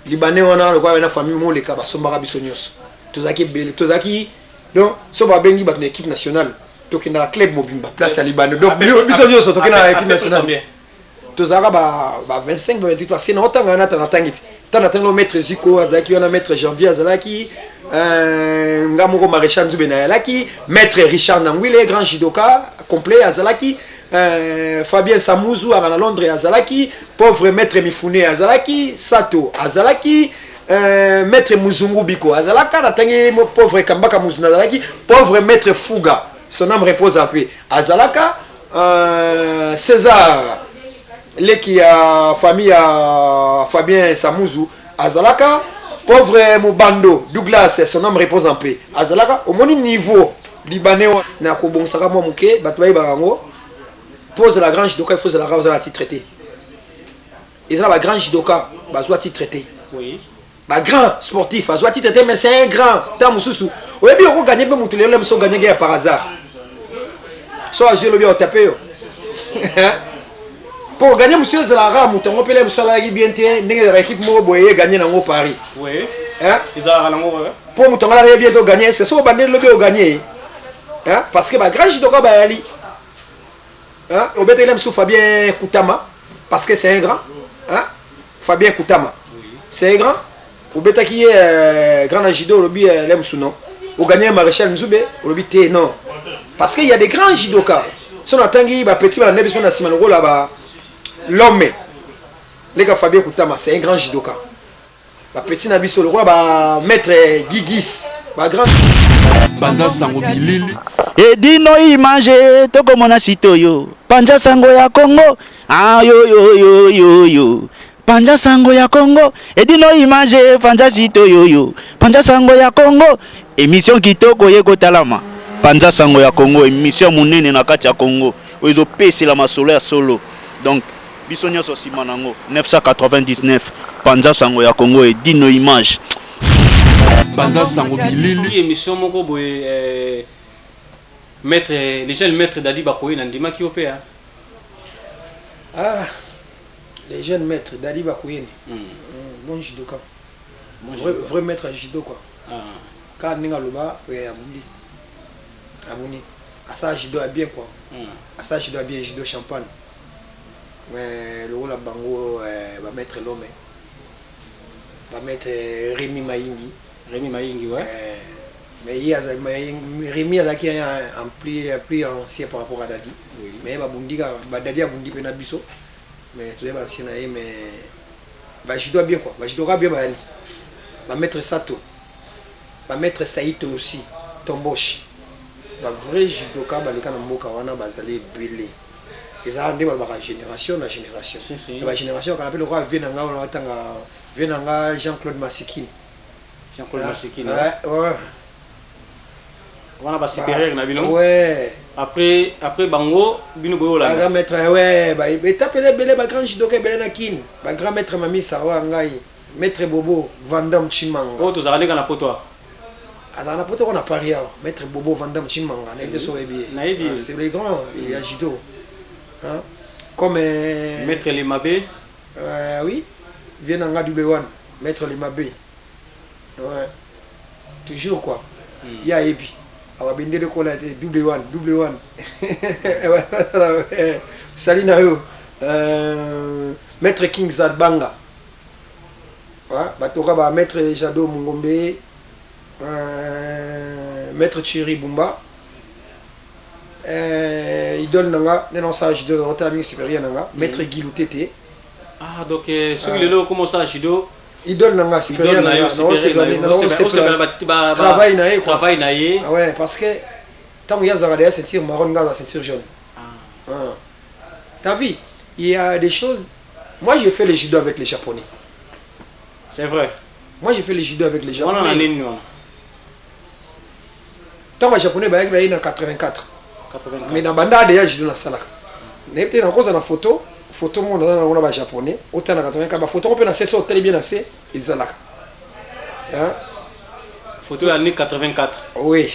libanais wana lokola na famille Moleka, basombaka biso nyonso. Tozalaki ebele, tozalaki donc so babengi bato na équipe nationale, tokendaka club mobimba, place ya libanais. Donc biso nyonso tokendaka na équipe nationale. Tozalaka ba 25, ba 28, parce que naotanga wana, ta natangi te, ntango natangi maître Ziko azalaki wana, maître Janvier azalaki. Nga moko Maréchal Nzube nayalaki, Maître Richard Nangwile, grand judoka complet azalaki, Fabien Samuzu aka na Londres azalaki, pauvre Maître Mifune azalaki, Sato azalaki, Maître Muzungu Biko azalaka, natangi pauvre Kambaka Muzungu azalaki, pauvre Maître Fuga, son âme repose en paix, azalaka, César leki ya famille ya Fabien Samuzu azalaka, pauvre Mubando Douglas, son âme repose en paix, azalaka. Omoni niveau libanais wana na kobongisaka mwa moke, bato bayebaka yango. Mpo ozala grand judoka, il faut ozalaka ozala titre te. Eza na bagrand judoka bazwa titre te. Bagrand sportif azwa titre te, mais c'est un grand. Ntango mosusu oyebi okoganye mpe motu lelo mosu oganyaki ya par hasard, so azwi elobi otape yo mpo oganye. Mosu ezalaka moto yango mpele mosu alalaki bien te, ndenge ezalaka équipe moko boye ye ganye nango Paris. Hein?
Ezalaka nango, ouais.
Mpo moto yango alaki bien te, oganye. C'est soki obandeli lobi oganye, hein? Parce que bagrand judoka bayali, hein? Obetaki na mosusu Fabien Koutama, parce que c'est un grand, hein? Fabien Koutama, c'est un grand. Obetaki ye grand na judo, olobi le mosusu non, oganye Maréchal Nzube, olobi te non, parce que il y a des grands judoka. So natangi bapetit balanda biso na nsima lokola ba l'homme leka Fabien Koutama, c'est un grand judoka. Bapetit na biso lokola ba Maître Gigis, bagrand.
Banda sango bilili.
Edino Image, tokomona site oyo Panza Sango ya Congo. Ayoyoyoyoyo, Panza Sango ya Congo, Edino Image, panza site oyoyo, Panza Sango ya Congo, émission kitoko ye kotalama. Panza Sango ya Congo, émission monene na kati ya Congo oyo ezopesela masolo ya solo. Donc biso nyonso nsima nango 999 Panza Sango ya Congo, Edino Image.
Banda sango bilili.
Émission moko boye, maître, les jeunes maître Dadi Bakoye, nandimaki yo mpe, hein?
Ah, les jeunes maîtres Dadi Bakuyeni. Bon judoka.
Bon
vrai,
judoka.
Vrai maître ya judo quoi. Kaka ndenge aloba oyo abundi abundi, asala judo ya bien quoi. Asala judo ya bien, judo champagne. Mais lokola bango bamaître Lome, bamaître Rémi Mayingi.
Rémi Mayingi, ouais.
Mais ye Rémi azalaki en plus ancien par rapport à Dadi. Mais babundi kaka, badadi abundi mpe na biso, mais toza baancien na ye, mais bajudo ya bien quoi, bajudoka bien bayali, bamaître Sato, bamaître Saito aussi, Tomboshi, bavrai judoka baleka na mboka wana bazali ebele. Ezala nde balobaka génération na génération.
Si, si.
Na bagénération kala mpe lokola vie na nga wana watanga vie na nga Jean Claude Masikini.
Jean-Claude Masikini.
Ouais.
Wana basupérieur na bino.
Ouais.
Après bango, bino boye olanda.
Bagrand maître, ouais, etapele ebele, bagrand judoka ebele na Kini, bagrand maître Mamisa oyo ngai, maître Bobo Vandam Chimanga.
Oyo tozalaka ndenge na poto awa.
Azala na poto ko na Paris awa, maître Bobo Vandam Chimanga, nayebi te so oyebi ye.
Nayebi ye.
Ah, c'est le grand ya judo, hein? Comme
Maître Lemabe.
Oui, vie na nga double one, maître Lemabe, ouais. Toujours quoi. Ye ayebi awa bendele kola te, double one, double one, sali na yo, maître King Zadbanga. Ouais, batoka ba maître Jado Mungombe, maître Thierry Bumba, idole na nga nde naosala judo, naotala mingi supérieur na nga, maître Guy Lutete.
Ah, donc soki lelo okoma osala judo,
idole na nga, supérieur
idole
na
na yo,
nga,
supérieur na yo,
naosepela
osepela
travail na ye quoi.
Travail na ye.
Ah ouais, parce que ntango ye azalaka deya ceinture marron, nga aza ceinture jaune. Ah. T'as vu, il y a des choses. Moi, j'ai fait le judo avec les Japonais.
C'est vrai?
Moi, j'ai fait le judo avec les
Wana na
Japonais.
nini wana?
Ntango bajaponais bayaki, bayaki na 84.
84.
Mais na banda deya judo nasalaka, nayebi te nakoza na photo moko naza nango na bajaponais. Otala na 84 bafoto ngo mpe na se, so otali bien na se ezalaka. Hein?
Photo ya année 84?
Oui,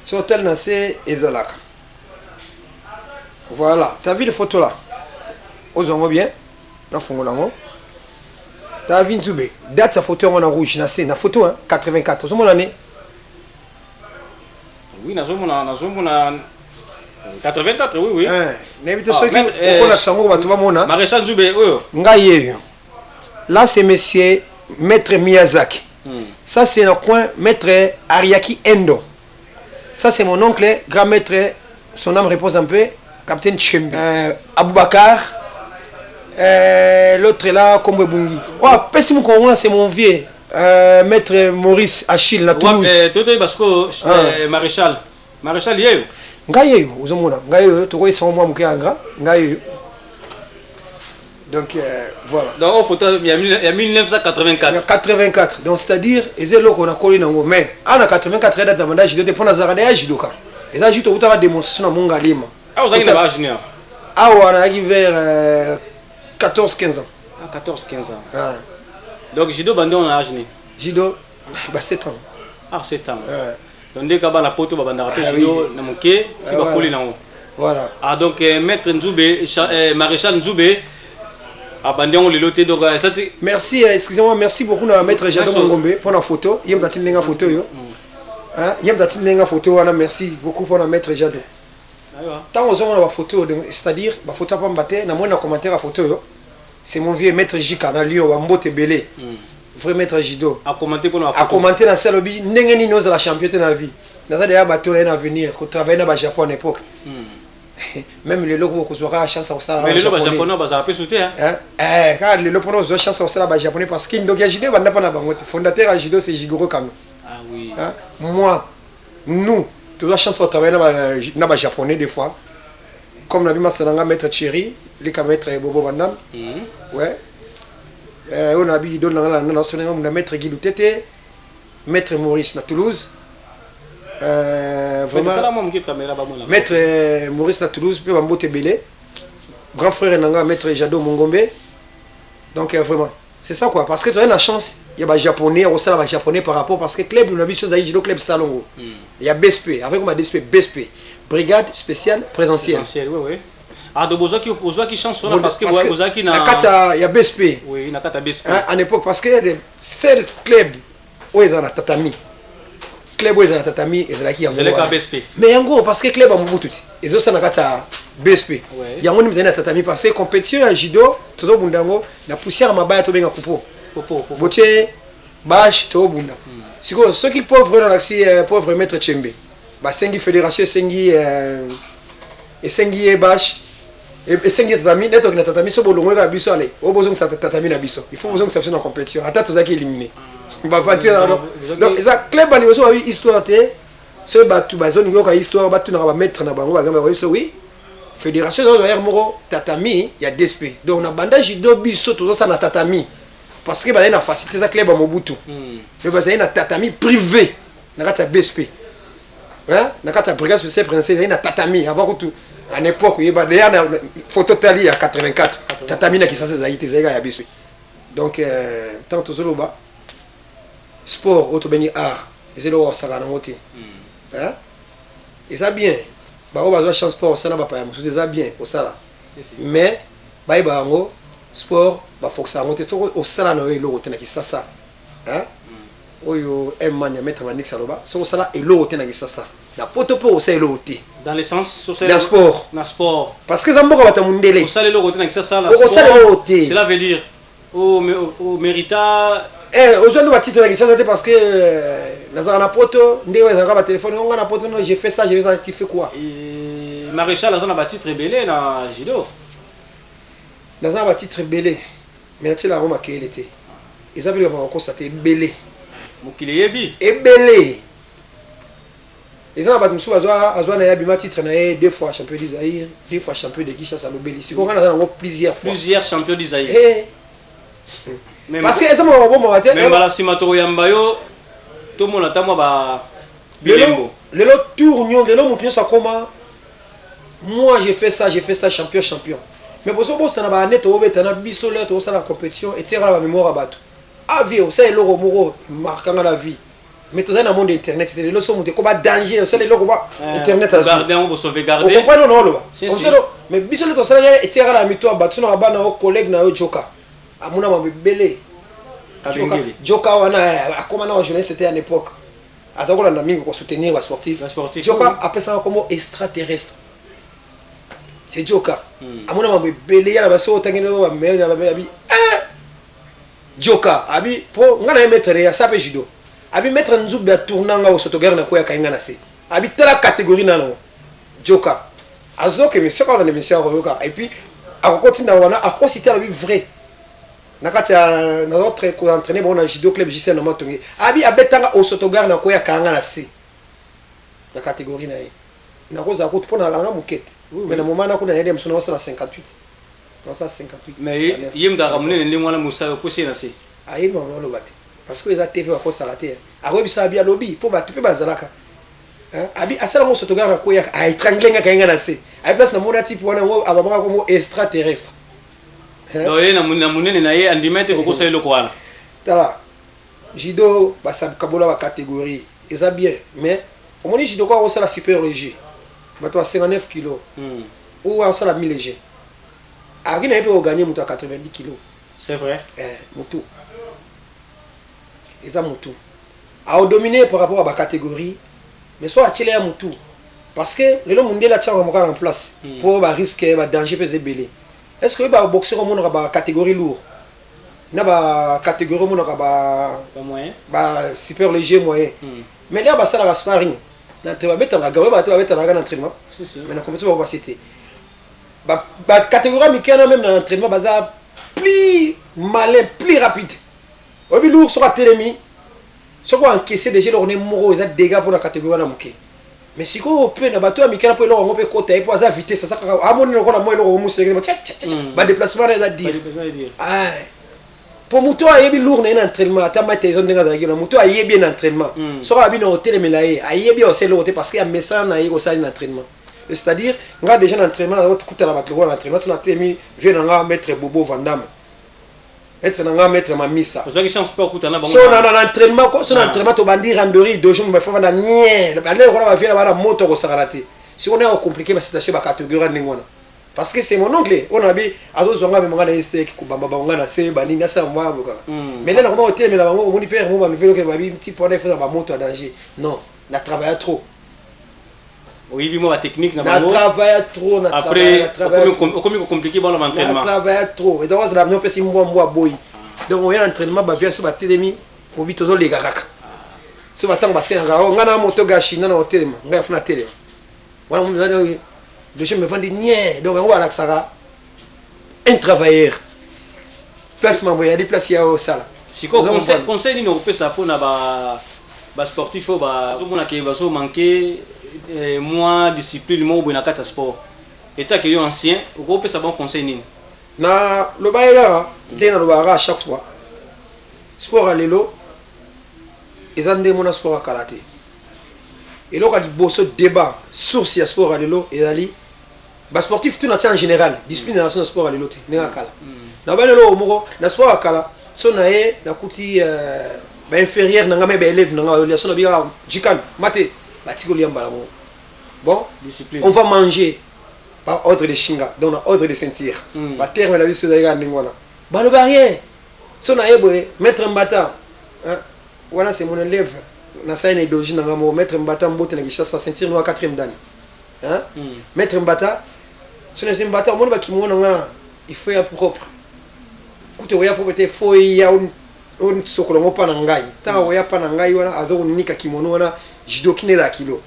so otali na se ezalaka. Voilà, t'as vu les photos là, ozwa yango bien, nafungola yango. T'as vu Nzube, date ya photo yango na rouge na se na photo, hein, 84, ozomona ne?
Oui, nazomona 84, oui.
Hein, nayebi te
Ah,
soki okolakisa yango bato bamona.
Maréchal Nzube oyo.
Ngai yeyo. Là, c'est monsieur maître Miyazaki. Ça c'est na coin maître Ariaki Endo. Ça c'est mon oncle, grand maître, son âme repose en paix, capitaine Chembe. Aboubakar, l'autre là, Kombo Ebungi. Oh, pesi moko c'est mon vieux. Maître Maurice Achille na Toulouse.
Toto Basco,
Ah.
Maréchal. Maréchal yeyo.
Ngai yeyo, ozomona. Ngai yeyo, tokoyesa mwa moke ya nga. Ngai yeyo. Donc voilà.
Donc oh, photo il y a 1984.
Il y a 84. Donc c'est-à-dire eza eloko nakoli nango mais ana 84 date na banda judo te mpo nazalaka deya judoka. Eza juste okutaka démonstration na Mongalema.
Ah, ozalaki na ba junior.
Awa nazalaki vers 14 15 ans.
Ah, 14 15 ans.
Ah.
Donc judo bandi on âge ni.
Judo ba 7 ans.
Ah, 7 ans.
Ouais.
Donc ndeka bana poto babandaka pe
Ah,
judo
oui.
na moke ti
Ah,
bakoli
voilà.
nango.
Voilà.
Ah donc maître Nzube, maréchal Nzube abandi yango lelo te donc ça ti
Merci, excusez-moi, merci beaucoup na maître Jado
Merci.
Mongombe pour la photo. Yem tati ndenga photo yo. Hein, yem tati ndenga photo wana, merci beaucoup pour la maître Jado.
Aywa.
Tant ozongo na ba photo donc c'est-à-dire ba photo pamba te na mona commentaire ya photo yo. C'est mon vieux maître Jika na Lyon wa mbote belé. Vrai maître judo.
A commenter pour la
A commenter na selo bi ndenge nini ozala champion te na vie. Naza deya bato na avenir ko travailler na ba Japon à l'époque. Même lelo ko kozwaka chance ya kosala na
Mais
ba
lelo ba
Japonais.
japonais bazala pe soute hein.
Hein? Eh, kaka lelo mpona ozwa chance ya kosala ba japonais parce que ndoki ya judo ebanda mpa na bango te. Fondateur ya judo, c'est Jigoro Kano.
Ah oui.
Hein? Moi, nous tozwa chance ya kotravailler na ba japonais des fois, comme na bima salanga maître Thierry leka, maître Bobo Bandam. Ouais. Oyo na bi idole na nga na nasolenga na maître Guy Lutete, maître Maurice na Toulouse.
Vraiment
vraiment
mwa moke caméra bamona.
Maître Maurice na Toulouse mpe bambote ebele, grand frère na nga maître Jado Mongombe. Donc vraiment c'est ça quoi, parce que toza na chance ya bajaponais, ya kosala bajaponais par rapport, parce que club na biso ezali judo club Salongo ya BSP avec ma DSP, BSP, brigade spéciale présentielle.
Essentiel, oui oui. Ah donc bozwaki chance wana parce que bozwaki
na
na
kati ya BSP.
Oui, na kati ya BSP.
Hein, en époque, parce que le seul club oyo eza na tatami, club oyo eza na tatami ezalaki yango
Ezalaki
wana.
ya BSP.
Mais yango parce que club ya Mobutu te ezosala na kati ya BSP. Yango nde ezali na tatami, parce que compétition ya judo tozobunda yango na poussière ya mabaya, tobenga kupo.
Popo popo.
Botie bâche, tobunda. Sikoyo soki pauvre oyo nalakisi, pauvre maître Chembe basengi fédération, esengi esengi ye bâche, esengi ye tatami nde tokende tatami. So bolongoli kaka biso, ale oyo bozongisa tatami na biso, il faut bozongisa biso na compétition ata tozalaki éliminé baventure. Donc eza club ya liboso babi histoire te. Soki bato bazolingi yoka histoire, batunaka bamaître na bango, bagamba bayebi biso. Oui, fédération ezozwa yare moko tatami ya DSP. Donc na banda judo biso tozosala na tatami parce que bazali na facilité, eza club ya Mobutu, mais bazali na tatami privé na kati ya BSP. Hein? Na kati ya brigade spéciale présidentielle ezali na tatami avant kutu en époque oyeba deya na photo tali ya 84, tatami na Kisasa ezali te, ezali kaka ya BSP. Donc ntango tozoloba sport oyo tobengi art, eza eloko basaka nango te. Hein? Eza bien bango bazwa chance sport osala bapaya mosusu, eza bien kosala, mais bayeba yango sport bafokisa yango te. Soki osala na yo eloko te na Kisasa, hein? Oyo man ya maître Manix aloba, soki osala eloko te na Kisasa, na poto mpe osala eloko te.
Dans le sens
Na sport.
Na sport.
Parce que eza mboka bato ya mondele.
Osala eloko te na Kisasa na
Okosala
sport,
eloko te.
Cela veut dire au mérita.
Eh, ozwa nde batitre na Kisasa te, parce que nazalaka na poto nde oyo ezalaka batelefone onga na poto. No, j'ai fait ça, j'ai fait ça, tu fais quoi?
Et maréchal aza na batitre ebele na judo.
Naza na batitre ebele, mais natiela yango makeyele te, eza mpe bakokosa te ebele.
Mokili eyebi.
Ebele. Eza na bato mosusu azwa azwa na ye abima titre na ye deux fois champion du Zaïre, deux fois champion de Kinshasa, alobeli. Sikoyo nga naza nango plusieurs fois.
Plusieurs champions du Zaïre.
Eh,
Mais
parce que eza makambo bomaka te.
Mais mbala nsima tokoyamba yo, tomona ata mwa ba bilembo.
Lelo tour nyo, lelo moto nyonso akoma: moi j'ai fait ça, j'ai fait ça, champion, champion. Mais bozo bosana baane toobeta na biso lelo tozosala compétition, etiaka na bamémoire ya bato. Ah vie, osala eloko moko markanga na vie, mais tozali na monde internet te. Lelo so moto ekoba danger, osala eloko ba internet azwi.
Garde yango, bosauvegarde.
Okomprendre na oloba.
Si, si.
Mais biso nde tosalaki, etiaka na mito ya bato. So na bana o collègue na yo joka amona mambo ebele.
Kabengele.
Joka wana akoma na journaliste te. À l'époque aza kolanda mingi kosoutenir basportif.
Basportif,
Joka
oui.
apesaka kombo extraterrestre, c'est joka. Amona mambo ebele ya na baso otangeli oyo bameilleur na bameilleur abi, eh, joka abi mpo nga na ye maître ya sa mpe judo. Abi maître Nzube atourna nga osotogare na koya kainga na se. Abi tala catégorie na nango. Joka. Azoke monsieur quand on émission akoyoka et puis akokotinda wana akosite alobi vrai. Na kati ya nazo ko entraîner bango na judo club JC na Matonge. Abi abetanga osotogare na koya kanga na se. Na catégorie na ye. Nakozala kutu mpo na nanga moke te. Mais na moment na kuna yede mosu naosala 58. Naosala 58.
Mais ye moto azalaka monene ndenge wana, mosala okosi ye na se.
Ayebi makambo aloba te parce que eza TV, bakosala te. Akoyebisa abi alobi mpo bato mpe bazalaka. Hein? Abi asala ngo sotogare na koyaka aétrangle nga kayenga na se. Ayi place na mona type wana ngo abamaka kombo extraterrestre.
Hein? Donc ye na monene na ye andima ete kokosa eloko wana.
Tala, judo basakabola bacatégorie, eza bien, mais omoni judo ko akosala super léger, bato ya 59 kilo ou asala mi léger, akoki na ye mpe koganye moto ya 90 kilo.
C'est vrai.
Eh, motu eza motu aodomine par rapport à bacatégorie, mais so atiela ya motu, parce que lelo mondele atiaka mokala en place mpo barisque, badanger mpe eza ebele. Est ce que oyo baboxer omonaka bacatégorie lourd na bacatégorie, omonaka ba
bamoyen,
ba super léger, moyen, mais lelo basalaka sparring na entraînement, babetanaka ga oyo bato babetanaka na entraînement.
Si, si.
Mais na compétition bakopase te. Bacatégorie ya mike wana, même na entraînement baza plus malin, plus rapide. Oyebi lourd soki atelemi, soki oencaisse déjà eloko ne moko, eza dégâts mpona catégorie wana moke. Mais sikoyo mpe na bato ya mike wana, mpo eloko yango mpe ekota ye, mpo aza vitesse, aza kaka amoni lokola mwa eloko moseleke, badéplacement wana eza dire.
Badéplacement eza dire.
Ah. Po moto oyo ayebi lourd na ye na entraînement, ata mate eza ndenge azalaki na moto oyo ayebi ye na entraînement, soki abi na otelemela ye, ayebi osala eloko te, parce que amesana na ye kosali na entraînement. C'est-à-dire nga déjà na entraînement naza kotala bato lokola na entraînement so natelemi, vieux na nga maître Bobo Vandame, maître na nga maître Mamisa.
Ozwaki chance mpe okutana bango.
So na entraînement so na entraînement tobandi randori dojo, bafo vanda nie bande lokola bavieux na bana moto akosakana te. Sikoyo ndenge akocompliquer basituation, bacatégorie ndenge wana, parce que c'est mon oncle oyo na bi azozwa nga, amema nga na ye steak, kobamba bango nga na se banini, asala mwa kaka. Mais nde nakoma kotelemela bango, omoni pere mo banouvelle okende babi type wana efoza bamoto ya danger. Non, na travailla trop.
Oyebi mwa batechnique na
na
bango.
Travailla trop na
après
na travailla trop.
Okomi kocompliquer bango na
na
baentraînement.
Travailla trop, et donc ozala bino opesi mbwa mbwa boyi. Donc oya na entraînement, bavieux so batelemi, obi tozoleka kaka so batango basengaka o ngai na moto gashi nga na otelema, ngai afuna telema wana dossier mevandi nie. Donc yango balakisaka un travailleur, place mambo eyali, place ya osala.
Sikoyo
Ozo comprendre.
Conseil nini okopesa mpona basportif oyo bazomona ke bazomanke mwa discipline moko boye na kati ya sport? Etake yo ancien, okopesa bango conseil nini?
Na loba ye kaka ndenge nalobaka kaka chaque fois, sport ya lelo eza ndenge mona sport ya kala te. Eloko ya liboso, débat source ya sport ya lelo ezali basportif tout na tia en général discipline na na sport ya lelo te ndenge ya kala. Na bani eloko moko na sport ya kala, so na ye nakuti bainférieur na nga me baélève na nga bayolia, so na bikaka jikan mate, batiki kolia mbala moko. Bon,
discipline.
On va manger par ordre de shinga, donc na ordre de ceinture. Baterme na biso ezali kaka ndenge wana, baloba rien. So na ye boye, maître Mbata, hein, wana c'est mon élève, nasali na idéologie na nga moko. Maître Mbata, mbote na Kinshasa, ceinture noire quatrième dan, hein? Maître Mbata, so na Mbata, omoni bakimono na nga, il faut ya propre, kuta oya propre te, faut ya osokola ngo mpa na ngai. Ntango oya mpa na ngai wana, aza konika kimono wana judoki nde ezala kilo.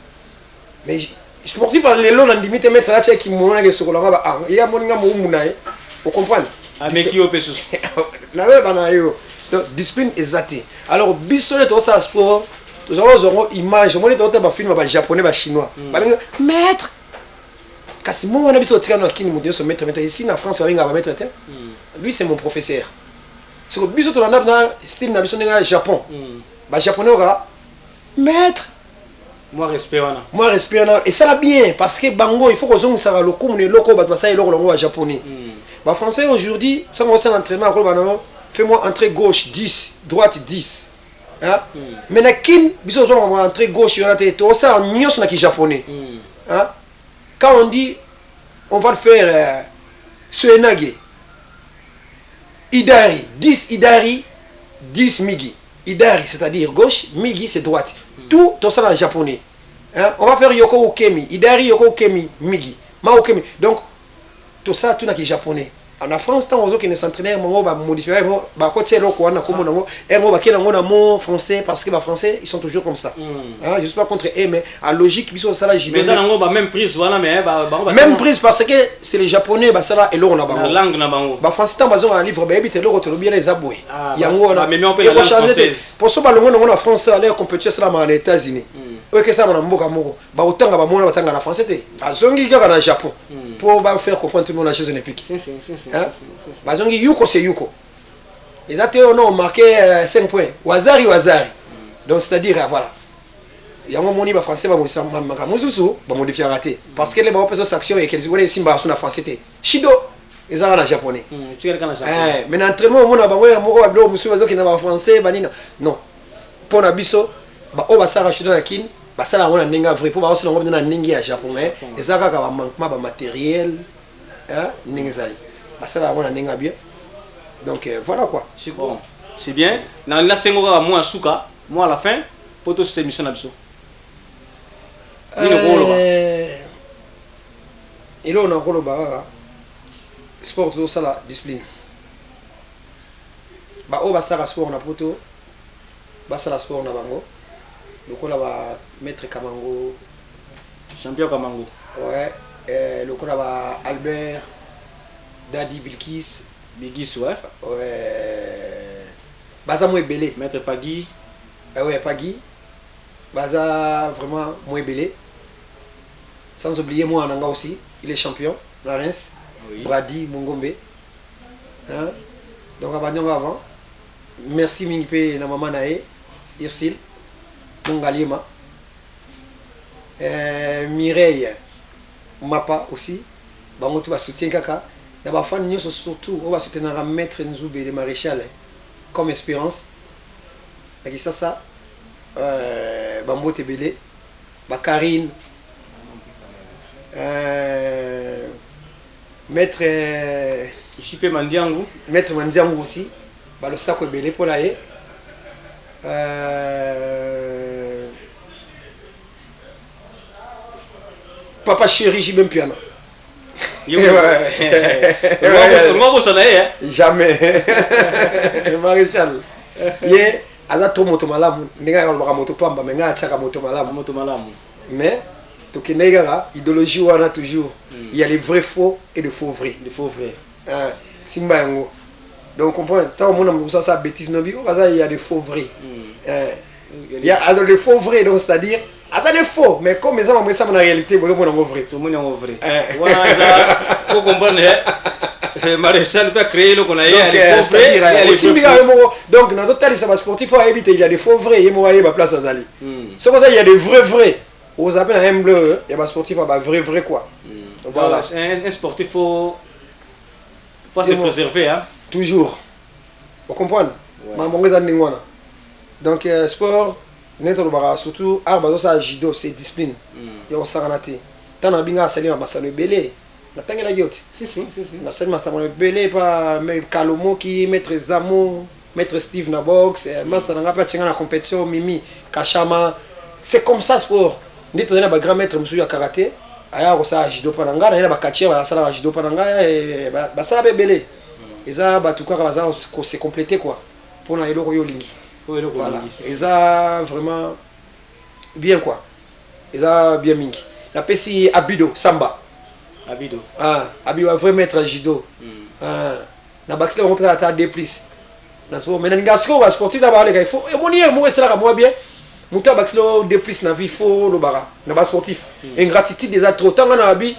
Mais sportif ya lelo, na ndimi te maître atia kimono nake esokola nga ba ah, ye amoni nga mowumbu na ye, ocomprendre?
Ameki yo mpe susu.
Nazoyeba na yo. Donc discipline eza te. Alors biso nde tozosala sport, tozala kozwa yango image. Omoni, tozotala bafilm ya bajaponais, bachinois, babengi maître, kasi mo wana biso otikana na kini, moto nyonso maître, maître. Ici na France babengaka bamaître te. Lui, c'est mon professeur. Siko biso tolanda na style na biso ndenge ya Japon. Bajaponais okaka maître.
Mwa respect wana.
Mwa respect wana esala bien, parce que bango, il faut kozongisaka lokumu na eloko oyo bato basala eloko nango. Bajaponais, bafrançais aujourd'hui, ntango osala entraînement, akoloba na yo: "Fais-moi entrée gauche 10, droite 10", hein? Mais na kine biso ozolonga mwa entrée gauche wana te, tosala nyonso na kijaponais, hein? Quand on dit on va le faire seoinage hidari 10, hidari 10, migi. Hidari, c'est-à-dire gauche, migi, c'est droite. Tout tosala en japonais, hein? On va faire yoko ukemi hidari, yoko ukemi migi, ma ukemi. Donc tosala tout na kijaponais. Na France, ntango ozokende s'entraîner, bango bamodifie yango, bakotia eloko wana kombo nango yango, bakei nango na mot français, parce que bafrançais, ils sont toujours comme ça. Hein, je suis pas contre eux, mais à logique biso osala
mais eza nango ba même prise wana, mais bango
même prise, parce que c'est les Japonais basala eloko na
na bango. Langue na bango.
Bafrançais, ntango bazonga na livre, bayebi te eloko tolobi wana eza boye.
Ah,
yango wana
bamemi yango mpe na langue
ekochange te.
française.
Poso balongo nango na France, ale compétition esalamaka na États-Unis, oyo ekesalama na mboka moko, bakotanga, bamona batanga na français te, bazongi kaka na Japon mpo bafaire comprendre tout le monde na Jeux olympiques.
Si, si, si, si,
Hein?
si, si, si.
Bazongi yuko, c'est yuko, eza te ono marqué 5 points, wazari wazari. Donc c'est à dire voilà, yango omoni bafrançais bamodisa makambo mosusu, bamodifiaka te, parce que le baopesa sanction ekeli wana esimbaka so na français te, shido ezaka na japonais.
Etikali kaka na Japon.
Eh, mais na entraînement omona bango ya moko, babiloko mosusu bazokende na bafrançais banina. Non, mpo na biso baoyo basalaka shido na Kine, basala yango na ndenge ya vrai, mpo baosala yango mpenza na ndenge ya Japon, mais eza kaka bamanquement bamatériel ndenge ezali, basala yango na ndenge ya bien. Donc voilà quoi.
Bon, c'est bien. Na nasengo kaka mwa suka, mwa à la fin, po tosisa émission na biso. Nini okoloba?
Eloko na koloba kaka, sport tozosala discipline. Baoyo basalaka sport na Poto, basala sport na bango lokola ba maître Kamango.
Champion Kamango.
Ouais, lokola ba Albert Dadi Bilkis.
Bigis, ouais.
Ouais, baza mo ebele.
Maître Pagui.
Ouais, Pagui, baza vraiment mo ebele, sans oublier moi nanga aussi, il est champion na Reims. Bradi Mongombe, hein? Donc abandi yango avant. Merci mingi mpe na mama na ye Irsil Mongaliema, Mireille Mapa aussi. Bango to basoutien kaka na bafani nyonso, surtout oyo basoutenaka maître Nzube le maréchal comme Espérance na Kisasa, bambote ebele, bakarine, maître
Ici mpe Mandiangu.
Maître Mandiangu aussi, balosako ebele mpo na ye. Papa chéri JB Mpiana.
Ngobosana ye?
Jamais, maréchal ye aza trop moto malamu. Ndenge alobaka moto pamba, mais ngai atiaka moto malamu.
Moto malamu.
Mais tokendaki kaka idéologie wana toujours. Il y a les vrais faux et les faux vrais.
Les faux vrais.
Hein, simba yango. Donc comprendre, ntango omona moto mosusu asala bêtise, nobi oyo baza, il y a des faux vrais. Hein, il y a alors les faux vrais, donc c'est à dire ata les faux, mais comme eza mambo esama na réalité, bozomona yango vrai.
Tomoni yango vrai.
Eh.
Wana eza po comprendre, maréchal mpe acréé eloko na ye.
Donc, c'est-à-dire, otindi kaka ye moko. Donc nazotalisa basportif oyo ayebi te il y a des faux vrais, ye moko ayeba place azali. Soki oza il y a des vrais vrais, oza mpe na humble ya basportif ya bavrai vrai quoi.
Voilà, un sportif faut se préserver, hein.
Toujours, ocomprendre makambo yango eza ndenge wana. Donc sport ndenge tolobaka, surtout art bazosala judo, c'est discipline ya kosakana te. Ntango na binga asali na masano ebele, natangelaki yo te.
Si, si, si, si.
Nasali masano ebele pa Kalomoki, maître Zamo, maître Steve na boxe, master na nga mpe atienga na compétition, Mimi Kashama. C'est comme ça sport. Nde tozali na bagrand maître mosusu ya karaté, aya kosala judo mpa na ngai, naye na bacatcheur basalaka judo mpa na ngai, basala mpe ebele. Eza bato kaka baza kose compléter quoi, mpona eloko oyo olingi.
Oyo eloko
Voilà.
olingi, si, si.
Eza vraiment bien quoi, eza bien mingi. Napesi Abido Samba.
Abido.
Ah, Abido vrai maître ya judo. Ah, na bakisi bango mpe ata d plus na sport, mais nalinga sikoyo basportif na baleka, il faut emoni ye moko esalaka mwa bien. Moto abakisi lo d plus na vie, faut olobaka na basportif. Ingratitude eza trop. Ntango na babi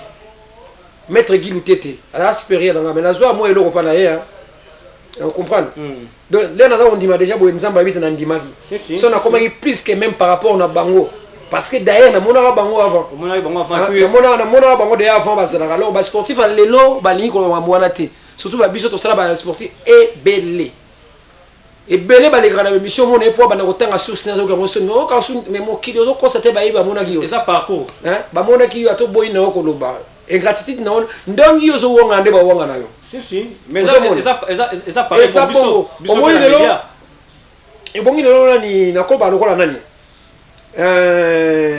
maître Guy Lutete aza supérieur na nga, mais nazwa mwa eloko mpa na ye, hein. Comprendre? Donc lelo naza kondima déjà boye, Nzambe ayebi te nandimaki.
Si, si,
so
si,
nakomaki plus que même par rapport na bango, parce que d'ailleurs namonaka bango avant.
Omonaki bango avant.
Ah,
puis
namonaka bango déjà avant bazalaka. Alors basportif ya lelo balingi koloba makambo wana te, surtout babiso tosala basportif ebele ebele balekaka na émission, mona ye po abanda kotanga source, nazoka yango soni oyoka mais mokili ozokosa te, bayebi, bamonaki yo.
Eza parcours.
Hein? Bamonaki yo, ata oboyi na yo koloba, ingratitude na yo ndongi yo ozowonga nde bawonga na yo.
Si, si, mais eza
Ozomona.
eza pareil
Eza
pour biso.
bongo.
Biso
Omoni
mpe na
lelo
média.
Ebongi lelo nani nakoloba lokola nani,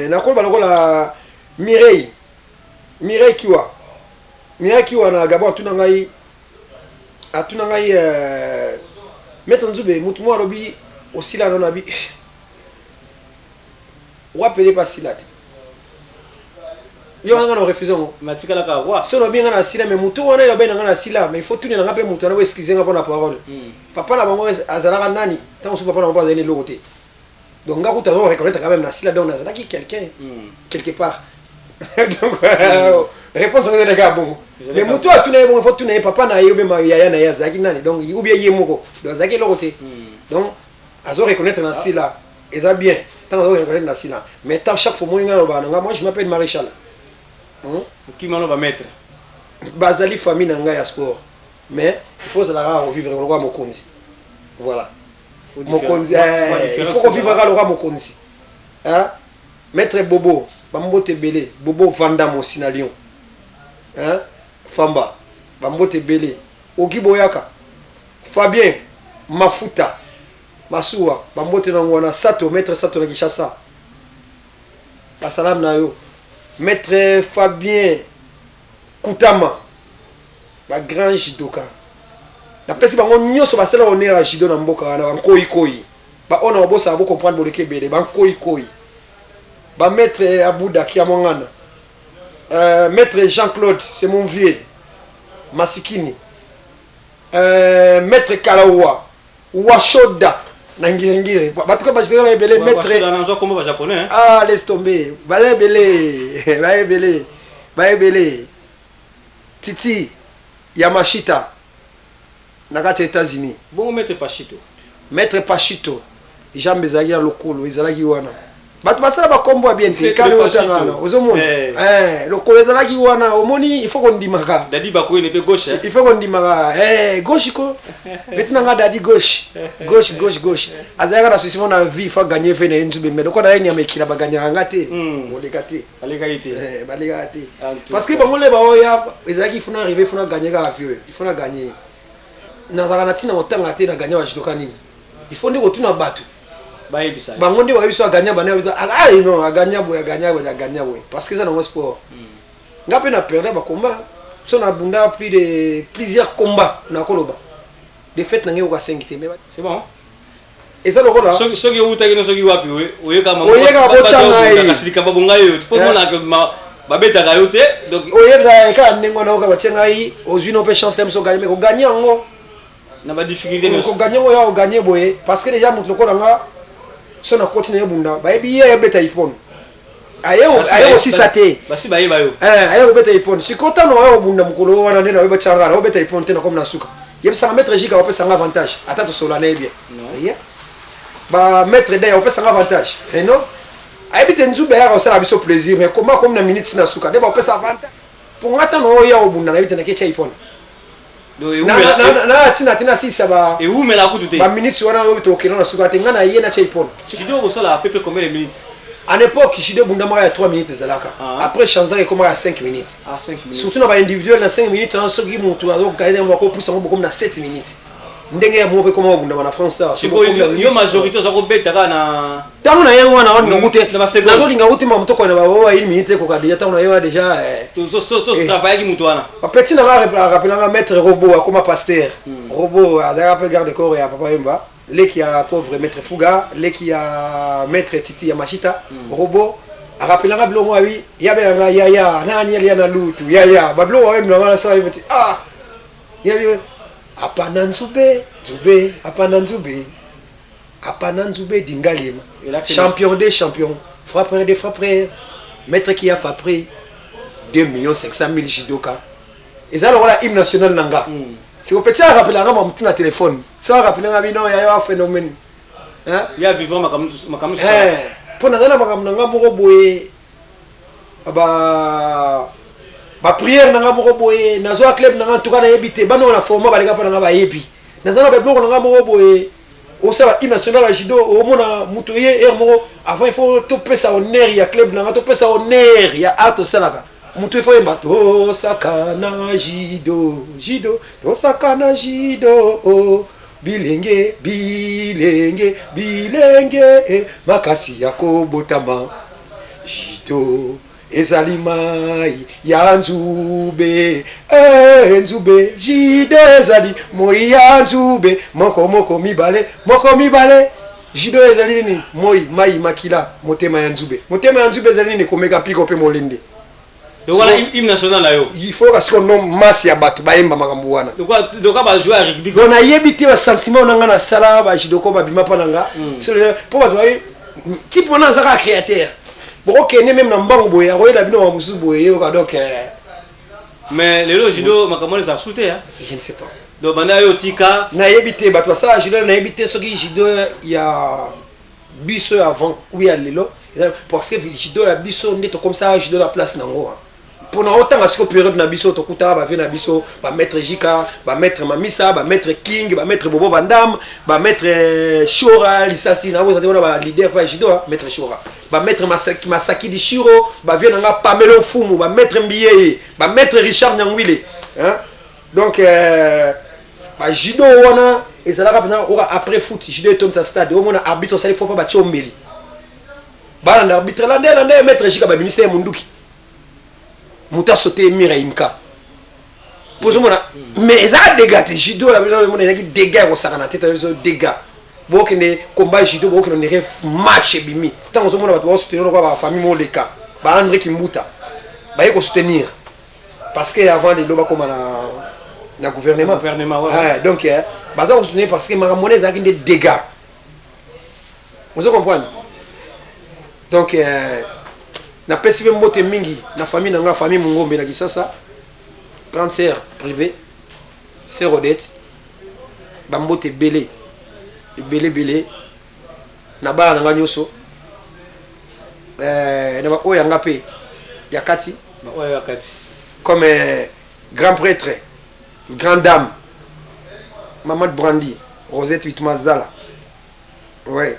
nakoloba lokola Mireille Kiwa. Mireille Kiwa na Gabon atuna ngai. Atuna ngai Maître Nzube, mutu moko alobi osila nano abi wapele pa sila te. Yo nga na refuse ngo.
Matikala ka roi.
So lobi nga na sila mais mutu wana yo na nga na sila mais il faut tunela nga pe mutu wana bo excuser nga pona parole. Papa na bango azalaka nani? Tango so papa na bango azali eloko te. Donc nga kuta azo reconnaître quand même na sila, donc nazalaki quelqu'un quelque part. Donc réponse ngo ezalaki ya bongo. Mais mutu atuna ye bongo, il faut tuna ye papa na ye ou bien yaya na ye azalaki nani, donc ou bien ye moko. Donc azalaki eloko te. Donc azo reconnaître na sila eza bien ntango azo reconnaître na sila, mais tant chaque fois moni nga nalobaka na nga, moi je m'appelle Maréchal.
Okima no ba maître.
Bazali famille na ngai ya sport, mais il faut ozala kaka kovivre lokola mokonzi, voilà, mokonzi, il faut kovivre kaka lokola mokonzi. Hein? Maître Bobo, bambote ebele, Bobo Vandam aussi na Lyon, hein? Famba, bambote ebele, Ogi Boyaka, Fabien Mafuta Masuwa, bambote nango wana, Sato, maître Sato na Kinshasa, basalam na yo, maître Fabien Kutama, ba grand judoka, napesi bango nyonso basala honneur ya judo na mboka wana, bankoyikoyi baoyo na babosaka bocomprendre boleki ebele, bankoyikoyi, ba maître Abuda Kiamwangana, maître Jean-Claude, c'est mon vieux Masikini, maître Kalawa Washoda na Ngiringiri, bato ka bajudoka baebele, maître
nazwa kombo ba japonais, hein?
Ah, laisse tomber, baza ebele, baebele, baebele, Titi Yamashita na kati ya États-Unis.
Bongo maître Pachito?
Maître Pachito, jambe ezalaki ya lokolo, ezalaki wana, bato basala bakombo ya bien te kani otanga wana ozomona. Lokolo ezalaki wana, omoni, il faut kondimaka.
Dadi Bakoyene mpe gauche,
eh? Il faut kondimaka gauche ko beti nanga dadi gauche, gauche, gauche, gauche, azalaka na souci na vie, il faut gagner fe na ye Nzube, mais lokola ye nyama ekila, baganyaka nga te, oleka te.
Alekaki te.
Balekaka te parce que bango nde baoya ezalaki, il faut na arriver, il faut na gagner kaka vie oyo, il faut na gagner. Nazalaka na ntina kotanga te na gagner bajudoka nini, il faut nde kotuna bato.
Bayebisa.
Bango nde bayebi so agagna bana, ah non, agagna boye, agagna boye, agagna boye, parce que eza nango sport. Nga mpe na perdre bacombat, so nabunda plus de plusieurs combats, nakoloba défaite na ngai ekoka 5 te, mais
c'est bon.
Eza lokola
soki eutaki no soki wapi, oyeka.
Oyeka botya ngai.
Kasi likambo bongai oyo po monaka babetaka yo te, donc
oyebaka kaka ndenge wana oka batie ngai, ozwi no mpe chance te moso oganye, mais koganye yango
na badifficulté nyonso.
Koganye yango ya oganye boye, parce que déjà moto lokola nga so nakoti na ye bunda, bayebi ye ayebeta ipone, aye kosisa te.
Basi bayeba yo.
Aye kobeta ipone sikoyo, ntango aye kobunda mokolo wana nde nayebi batyanga na obeta ipone te, nakomi na suka, yebisanga maître Jika bapesanga avantage, ata tosola na ye bien. Ye ba maître Day opesanga avantage, et non, ayebi te Nzube ayaka kosala biso plaisir, mais koma komi na minute na suka nde bapesa avantage mpo nga ntango oya obunda nayebi te naketya ipone na ntina te nasilisa ba
Ewumela kutu te.
Baminutes wana oyo tokenda na suka te, nga na ye natya ipone.
Judo bosala à peu près combien de minutes?
En époque, judo ebundamaka ya 3 minutes ezalaka. Après changeaka, ekomaka ya 5 minutes.
Ah, 5 minutes.
Surtout na baindividuel, na 5 minutes wana, soki motu azogane bakopusa yango, bokomi na 7 minutes, ndenge ya moko mpe ekoma kobundama na France awa.
Sikoyo yo majorité oza kobeta kaka na
Ntango na ye wana walinga te, nazolinga kutima moto koyena baoa une minute ekoka déjà, ntango na ye wana déjà.
Travaillaki moto wana.
Bapeti na nga rappelanga maître Robot, akoma pasteur. Robot azalaka mpe garde corps ya Papa Yemba, leki ya pauvre maître Fuga, leki ya maître Titi ya Mashita. Robot arappelanga biloko abi yabelanga yaya nani alia na lutu yaya babiloko ayembelanga na so ayebeti, ah, yabi apana nzube nzube apana nzube apana nzube dingalema, champion des champions, frappeur des frappeurs, maître qui a frappé 2 millions 500 000 judoka. Eza lokola hymne national na nga. Siko petit arappelanga ma mutu na telefone, so arappelanga bino yayo a phénomène.
Ya vivre makambo makambo.
Mpo naza na makambo na nga moko boye, ba baprière na nga moko boye, nazwa club na nga ntuka, nayebi te bana oyo na format baleka mpo na nga, bayebi naza na babiloko na nga moko boye. Osala hymne national ya judo, omona moto ye heure moko avant, il faut topesa honneur ya club na nga, topesa honneur ya art tosalaka, moto il faut yemba tosaka na judo, judo tosaka na judo, oh. Bilenge, bilenge, bilenge, makasi ya kobotama judo. Ezali mai ya nzube eh, nzube Judo ezali moi ya nzube moko moko mibale moko mibale Judo ezali nini? Moi, mai, makila, motema ya nzube. Motema ya nzube ezali nini? Komeka mpiko mpe molende.
Donc wana hymne national na yo.
Il faut kasi ko non masse ya bato bayemba makambo wana.
Lokola ba joueur ya rugby.
Donc nayebi te ba sentiment na nga nasala ba judoko babima mpa na nga. Mpo bato baye type wana aza kaka créateur. Bokokende meme na mbangu boye akoyela bino makambo mosusu boye yoka donc.
Mais lelo judo makambo wana ezalaka su te hein.
Je ne sais pas.
Donc banda yo tika.
Nayebi te bato basala judo nayebi te soki judo ya biso ya avant ou ya lelo parce que judo ya biso nde tokomisaka judo na place nango pona otanga siko periode na biso tokutaka ba vieux na biso ba maître Jika ba maître Mamisa ba maître King ba maître Bobo Van Damme ba maître Shora Lisasi na bozali wana ba leader pa judo maître Shora ba maître Masaki, Masaki Dishiro ba vieux na nga Pamelo Mfumu ba maître Mbiyeye ba maître Richard Nyangwile hein donc ba judo wana ezalaka mpenza oka après foot judo etondisa stade omona arbitre osali fo pa batie ombeli balanda arbitre lande lande maître Jika babimisi ye munduki moto asote ye mire ya imka mpo ozomona mais ezalaka dégâts te judo ya bino omona ezalaki dégâts ya kosakana te biso dégâts bokende combat judo bokende ondire match ebimi ntango ozomona bato bakosoutenir lokola bafamille moleka ba André Kimbuta baye kosoutenir parce que avant lelo bakoma na na gouvernement,
gouvernement ouais.
Ah, donc eh, baza kosoutenir parce que makambo wana ezalaki nde dégâts ozo comprendre donc eh, napesi mpe mbote mingi na famille na nga famille Mungombe na Kisasa grande sœur privée sœur Odette bambote ebele ebele ebele na bana na nga nyonso eh, na baoyo ya nga mpe ya kati
baoyo ya kati
comme eh, grand prêtre grande dame Maman Brandy Rosette Witumazala ouais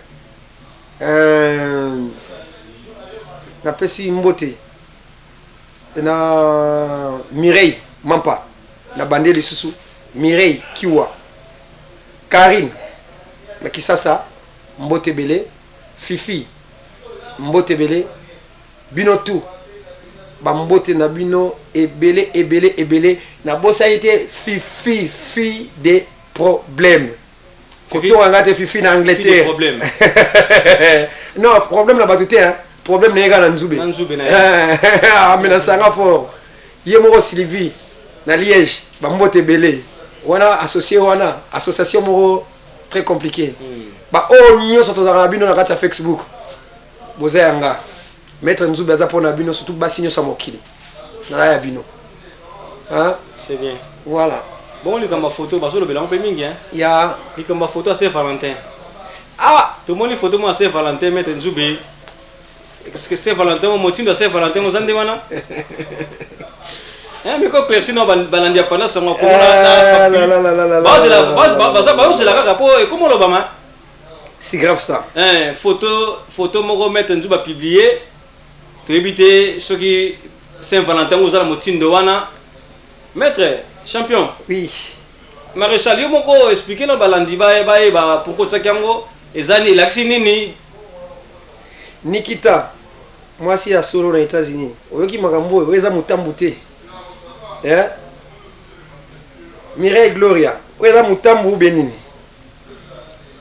napesi mbote na Mireille Mampa na bande lisusu Mireille Kiwa Karine na Kisasa mbote ebele Fifi mbote ebele bino tout ba mbote na bino ebele ebele ebele nabosani te Fifi fille de problème kotonga nga te Fifi na Angleterre
problème
non problème na bato te hein problème na ye kaka na nzube
na nzube na ye
amenasanga fort ye moko Sylvie na Liège bambote ebele wana associé wana association moko très compliqué baoyo nyonso tozalaka na bino na kati ya Facebook boza ya nga maître Nzube aza mpona bino surtout basi nyonso ya mokili naza ya bino hein?
C'est bien.
Voilà.
Bon likambo ya photo bazolobela yango mpe mingi hein?
Ya
likambo ya photo ya Saint Valentin.
Ah,
tomoni photo moko ya Saint Valentin maître Nzube. Est-ce que Saint Valentin motindo ya Saint Valentin oza nde wana? Hein, mais ko éclairci no balandi ya panda sango
Eh, la, la, la, la, la, la, la, la, la.
bazozela kaka po ekoma olobama.
C'est grave ça.
Hein, photo photo moko maître Nzube a publié toyebi te soki Saint Valentin oza na motindo wana. Maître champion.
Oui.
Maréchal yo moko expliquer na balandi bayeba pourquoi otiaki yango eza nini elakisi nini.
Nikita mwasi ya solo na États-Unis oyoki makambo oyo eza motambu te eh? Mireille Gloria oyo eza motambu ube nini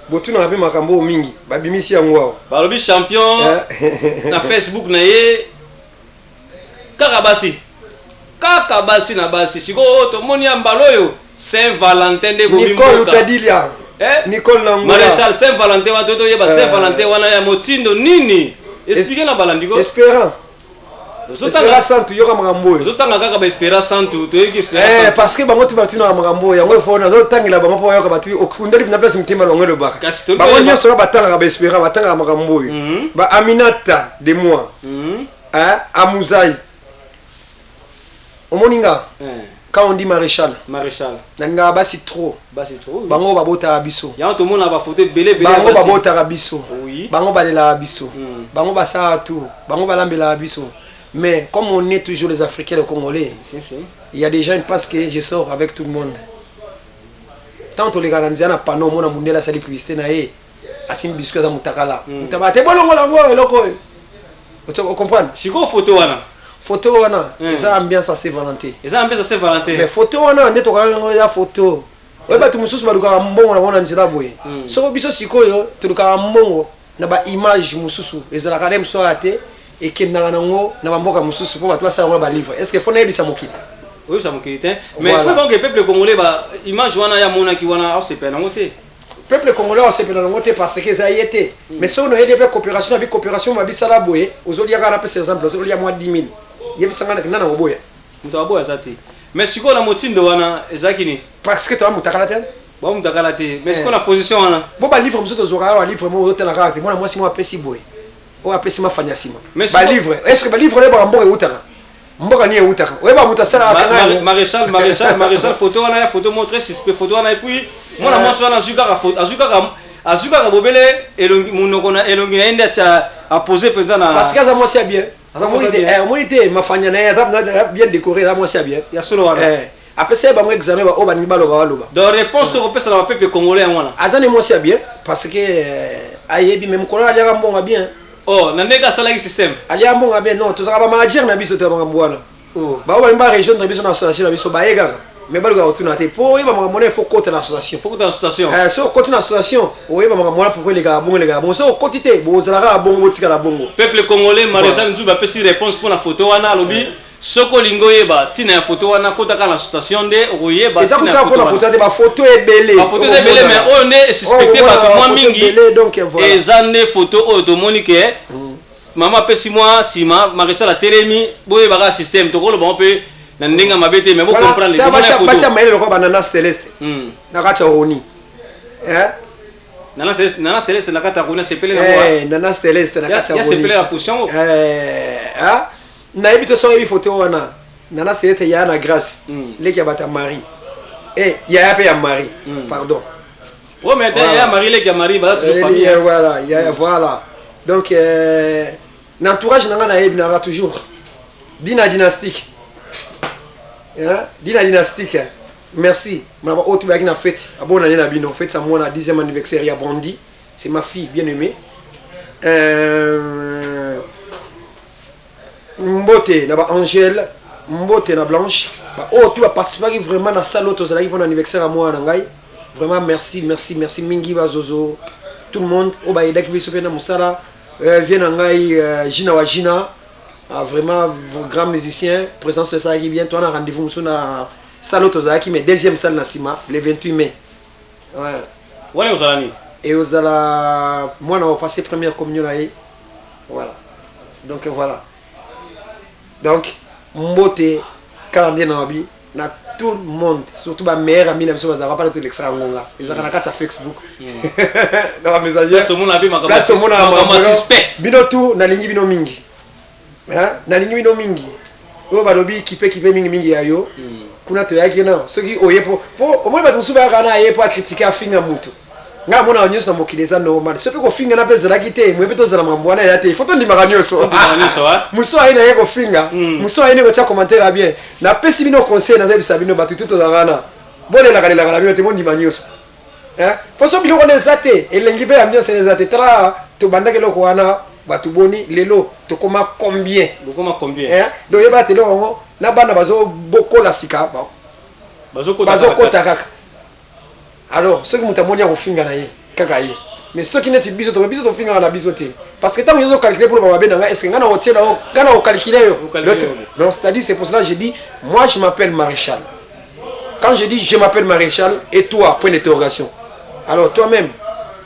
botunaka mpe makambo oyo mingi babimisi yango awa
balobi champion na Facebook na ye kaka basi kaka basi na basi sikoyo tomoni ya mbala oyo Saint Valentin nde bomi
Nicole
mboka.
Lutadilia
Eh?
Nicole Nangola
Maréchal Saint Valentin wana toyeba Saint Valentin wana ya motindo nini explique na balandi ko
Espérant Espérant Santu yoka makambo oyo
ozotanga kaka ba Espérant Santu toyebi Espérant
Eh, parce que bango ti batunaka makambo oyo yango efo nazotangela bango mpo bayoka batu okundoli mpena place mitema bango elobaka
Kasi toyebi
bango
oyeba.
nyonso wana batangaka ba Espérant batangaka makambo oyo ba Aminata de moi hein, Amuzai omoni nga quand on dit maréchal
maréchal
nalingaka basi trop
basi trop oui.
bango babotaka biso
yango tomona ba photo ebele ebele
bango
ya basi.
babotaka biso
Oui.
bango balelaka biso
Mm.
bango basalaka tout bango balambelaka biso mais comme on est toujours les africains les congolais
Si, si.
il y a des gens qui pensent que je sors avec tout le monde tant tolekaka na nzela na panneau omona mondele asali publicité na ye asimbi biscuit aza motakala
Mm.
mutaba te bolongola yango eloko oyo ocomprendre
sikoyo photo wana
Photo wana eza ambiance ya Saint Valentin.
Eza ambiance ya Saint Valentin.
Mais photo wana nde tokanga yango eza photo. Oyo bato mosusu balukaka mbongo na bango na nzela boye. Soko biso sikoyo tolukaka mbongo na ba image mosusu ezalaka nde mosusu te ekendaka nango na bamboka mosusu mpo bato basala yango na balivre. Est ce que fo nayebisa mokili?
Oyebisa mokili te. Mais voilà. Faut que peuple congolais ba image wana ya monaki wana asepela nango te.
Peuple congolais asepela nango te parce que eza ye te. Mais soki noyebi mpe coopération na bi coopération ma bisala boye ozolia kaka napesa exemple ozolia mwa 10 000 yebisa nga nani akoboya.
Moto aboya aza te. Mais sikoyo na motindo wana ezalaki nini?
Parce que toya motakala te.
Ba motakala te. Mais sikoyo na position wana.
Bo ba livre mosusu tozwaka awa livre moko ozotala kaka te mwana mwasi moko apesi boye oyo apesi mafanya nsima. Ba livre est ce que ba livre oyebaka mboka eutaka? Mboka nini eutaka? Oyebaka moto asalaka kanga yango?
Maréchal, maréchal, maréchal photo wana ya photo moko très suspect photo wana et puis mwana mwasi wana azwi kaka azwi kaka azwi kaka bobele elongi monoko na elongi na ye nde atia apose mpenza na
parce que aza mwasi ya bien. Omoni te mafanya na ye aza bien décoré aza mwasi ya bien.
Ya solo wana.
Apesa ye bango examen ba oyo balingi baloba baloba.
Donc réponse okopesa na ba peuple congolais yango wana.
Aza ne mwasi ya bien parce que ayebi mais mokolo aliaka mbongo ya bien.
Oh na ndenge asalaki système.
Aliaka mbongo ya bien non tozalaka ba manager na biso te makambo wana. Ba oyo balingi ba rejoindre biso na association na biso baye kaka mais balukaka kotuna te po oyeba makambo wana il faut kota na association.
Faut kota na association.
Soki okoti na association oyeba makambo wana pourquoi elekaka bongo elekaka bongo soki okoti te bozala kaka bongo botikala bongo.
Peuple congolais maréchal Nzouba apesi réponse pona photo wana alobi soki olingi oyeba ntina ya photo wana kota kaka na association nde okoyeba
eza kuta pona photo te ba photo ebele.
Ba photo ebele mais oyo nde suspecté bato mwa mingi eza nde photo oyo tomoni ke mama apesi mwa nsima maréchal atelemi boyeba kaka système tokoloba ngo mpe na ndenge ya mabe te mais bocomprendre.
Basi ya mayele lokola banana celeste na kati ya roni.
Nana Celeste, Nana Celeste na kati ya roni asepele na
Nana Celeste na kati ya roni
ya sepele na position ngo.
Nayebi te soki oyebi photo wana Nana Celeste yaya na Grâce leki ya bato ya Marie yaya mpe ya Marie pardon.
Oh mais yaya Marie leki ya Marie baza toujours famille.
Voilà yaya voilà donc na entourage na nga nayebi nanga toujours Dina dynastique Dina dynastique merci mona ba oyo tobayaki na fête abonane na bino fête ya mwana 10e anniversaire ya Brandy c'est ma fille bien aimée. Mbote na ba Angèle, mbote na Blanche, ba oyo tout ba participaki vraiment na salle oyo tozalaki pona anniversaire ya mwana na ngai. Vraiment merci, merci, merci mingi ba Zozo, tout le monde oyo ba aidaki biso pe na mosala. Vie na ngai Gina wa Gina, vraiment grand musicien, présence esalaki bien. Toza na rendez-vous mosusu na salle oyo tozalaki mais deuxième salle na sima le 28 mai. Ouais.
Wana ozala nini?
Et ozala mwana wa passer première communion na ye. Voilà. Donc voilà. Donc mbote kaka nde na wabi na tout le monde surtout ba meilleur ami na biso bazalaka pala tolekisaka ngonga ezalaka na kati ya Facebook na ba messager
place omona
makambo bino tout nalingi bino mingi nalingi bino mingi oyo balobi kipe kipe mingi mingi ya yo kuna toyaki na soki oye po po omoni bato mosusu bayaka na ye po akritike afinga motu. Ngai namonaka nyonso na mokili eza normal soki mpe kofinga na mpe ezalaki te moye mpe tozala makambo wana eya te ifo tondimaka nyonso. Mosusu aye na ye kofinga mosusu aye ne kotia commentaire ya bien. Napesi bino conseil nazoyebisa bino bato tu tozalaka wana bolelaka lelaka na bino te bondima nyonso mpo so biloko wana eza te elengi mpe ambiance eza te. Tala tobandaki eloko wana bato boni lelo tokoma combien?
Bokoma combien?
Donc yeba te eloko yango na bana bazobokola sika bazokota kaka. Alors soki moto amoni akofinga na ye kaka ye mais soki neti biso to biso tofingaka na biso te parce que ntango yo ozocalcule mpo mabe na ngai est ce que ngai na kotiela yo ngai na kocalcule yo? Donc c'est à dire c'est pour cela que je dis moi je m'appelle maréchal. Quand je dis je m'appelle maréchal et toi point d'interrogation. Alors toi-même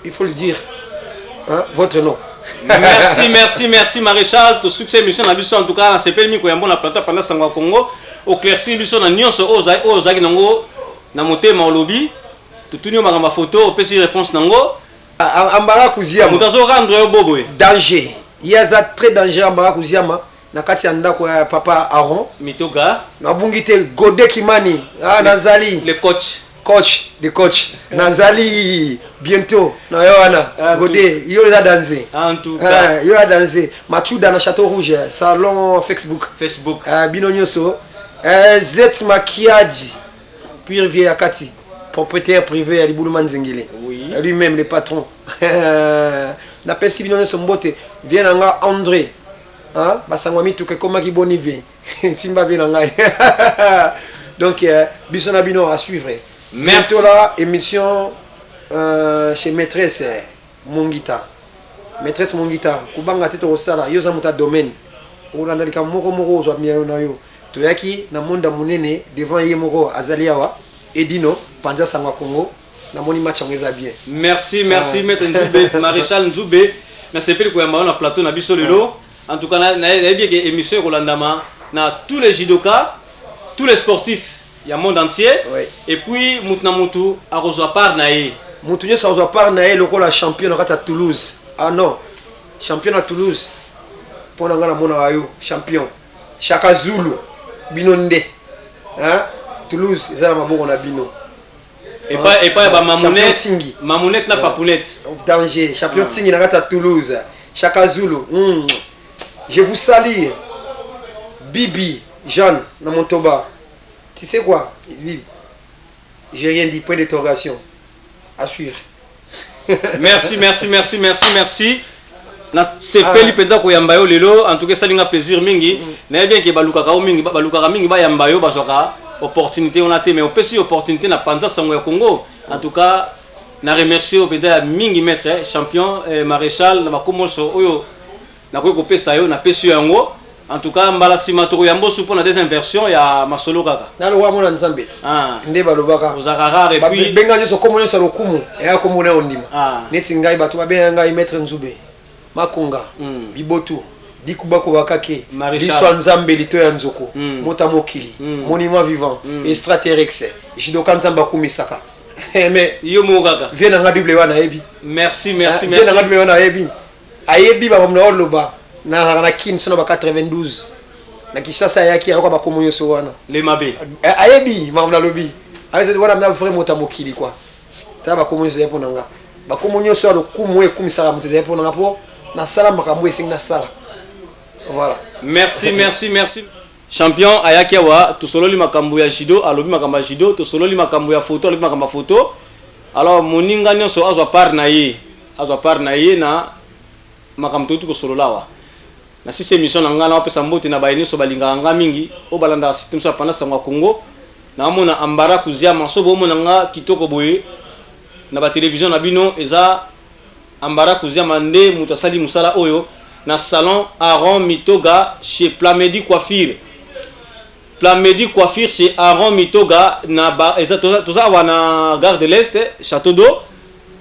il faut le dire hein, votre nom.
Merci, merci, merci maréchal. To succès émission na biso en tout cas sepeli miko yambo na plateau pendant sango ya Congo oclaircir biso na nyonso oyo ozalaki nango na motema olobi totuni yo makambo ya photo opesi réponse nango.
Ambara Kuziama
moto azo rendre yo boboye
danger ye aza très danger. Ambara Kuziama na kati ya ndako ya papa Aaron
Mitoga
nabungi te Gode Kimani nazali
le coach
coach de coach nazali bientôt na yo wana Gode yo eza danse
en tout cas
yo eza danse Machuda na Château Rouge salon Facebook
Facebook
bino nyonso Zet Makiadi Pure vie ya kati propriétaire privé ya Libulu Manzengele.
Oui.
Lui-même le patron. Napesi bino nyonso mbote vie na nga André. Hein? Basango ya mituka ekomaki boni vie? Timba vie na ngai. Donc euh, biso na bino à suivre.
Merci.
Bientôt là émission euh, chez maîtresse euh, Mongita. Maîtresse Mongita, kobanga te tokosala, yo oza moto ya domaine. Okolanda likambo moko moko ozwa miyano na yo. Toyaki na monde ya monene devant ye moko azali awa Edino panza sango ya Congo. Namoni match yango eza bien.
Merci, merci ah. Maître Nzube, Maréchal Nzube. Nasepeli koyamba yo na plateau na biso lelo. En tout cas, nayebi ke émission ekolandama na tous les judokas, tous les sportifs ya monde entier.
Oui.
Et puis mutu na mutu akozwa part na ye.
Mutu nyonso akozwa part na ye lokola champion na kati ya Toulouse. Ah non, champion na Toulouse. Mpo na ngai namonaka yo champion. Shaka Zulu, bino nde. Hein? Toulouse eza na maboko na bino.
Epai epai ya ba mamunette, mamunette na papunette.
Danger, champion ah. Tsingi na kati ya Toulouse. Shaka Zulu. Mm. Je vous salue. Bibi, Jeanne, na Montoba. Tu sais quoi? Lui, j'ai rien dit, point d'interrogation. À suivre.
Merci, merci, merci, merci, merci. Nasepeli mpenza koyamba yo lelo en tout cas esali nga plaisir mingi mm. Nayebi bien ke balukaka yo mingi balukaka mingi bayamba yo bazwaka opportunité wana te mais opesi opportunité na panza sango ya Congo en tout cas na remercier yo mpenza ya mingi maître eh, champion eh, maréchal na bakombo nyonso oyo nakoki kopesa yo napesi yo yango en tout cas mbala nsima tokoyamba osu mpo na deuxième version ya masolo kaka
nalokola mwana nzambe te
ah.
Nde balobaka
ozalaka rare et puis
benga nyonso kombo nyonso ya lokumu eya kombo na ondima
ah.
Neti ngai bato babenga ngai maître Nzube Makonga mm. Bibotu dikubakoba kake liso ya nzambe lito ya nzoko mm. Mota mokili mm. Monument vivant mm. Extraterrex judoka nzambe akumisaka mais
yo moko kaka
vie na nga bible wana ayebi
merci merci
ah,
merci
vie na nga bible wana ayebi ayebi makambo na oloba nazalaka na kin sono ba 92 na Kinshasa ayaki ayoka bakomo nyonso wana
le mabe
eh, ayebi makambo nalobi wana mna vrai moto ya mokili kua tala bakomo nyonso ezali mpo na nga bakomo nyonso ya lokumu oyo ekumisaka moto ezali mpo na nga mpo nasala makambo oyo esengi nasala voilà
merci merci merci champion ayaki awa tosololi makambo ya judo alobi makambo ya judo tosololi makambo ya photo alobi makambo ya photo alors moninga nyonso azwa part na ye azwa part na ye na makambo touti kosolola awa na sisi émission na ngai naopesa mbote na baye nyonso balingaka nga mingi oyo balandaka site mosusu ya panda sango ya Congo naomona ambara kuziama so boomona nga kitoko boye na batelevizio na bino eza ambara kuziama nde moto asali mosala oyo na salon Aaron Mitoga chez Plamedi Coiffure Plamedi Coiffure chez Aaron Mitoga na ba eza toza awa na gare de l'Est Château d'eau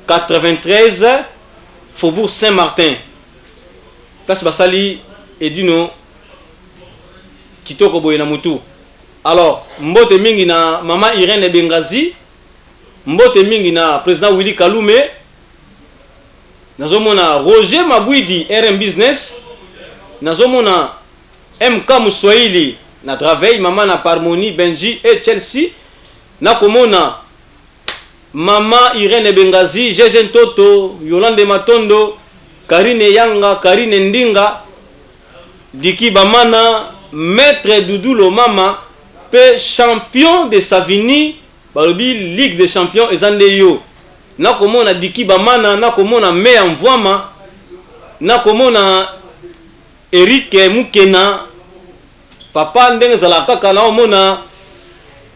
93 Faubourg Saint-Martin place basali Edino kitoko boye na mutu alors mbote mingi na mama Irène Bengazi mbote mingi na président Willy Kalume nazomona Roger Mabwidi RM Business nazomona MK Muswahili na Draveil mama na Parmoni Benji et Chelsea nakomona Mama Irène Bengazi, GG Ntoto, Yolande Matondo, Karine Yanga, Karine Ndinga, Diki Bamana, Maître Doudou Lomama, pe champion de Savigny, balobi Ligue des champions eza nde yo. Nakomona Diki Bamana, nakomona Meya Mvuama, nakomona Eric Mukena, papa ndenge ezalaka kaka naomona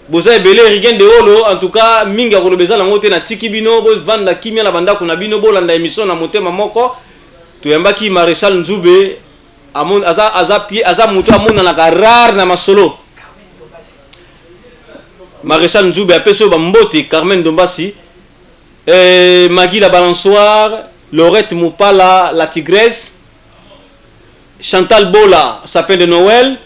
boza ebele Riguen de Olo en tout cas mingi ya koloba eza nango te natiki bino bovanda kimia na bandako na bino bolanda émission na motema moko toyambaki Maréchal Nzube amon, aza, aza, pie, aza moto amonanaka rare na masolo Maréchal Nzube apesi oyo bambote Carmen Dombasi eh, Magui la balançoire Laurette Mupala la tigresse Chantal Bola, sapin de Noël,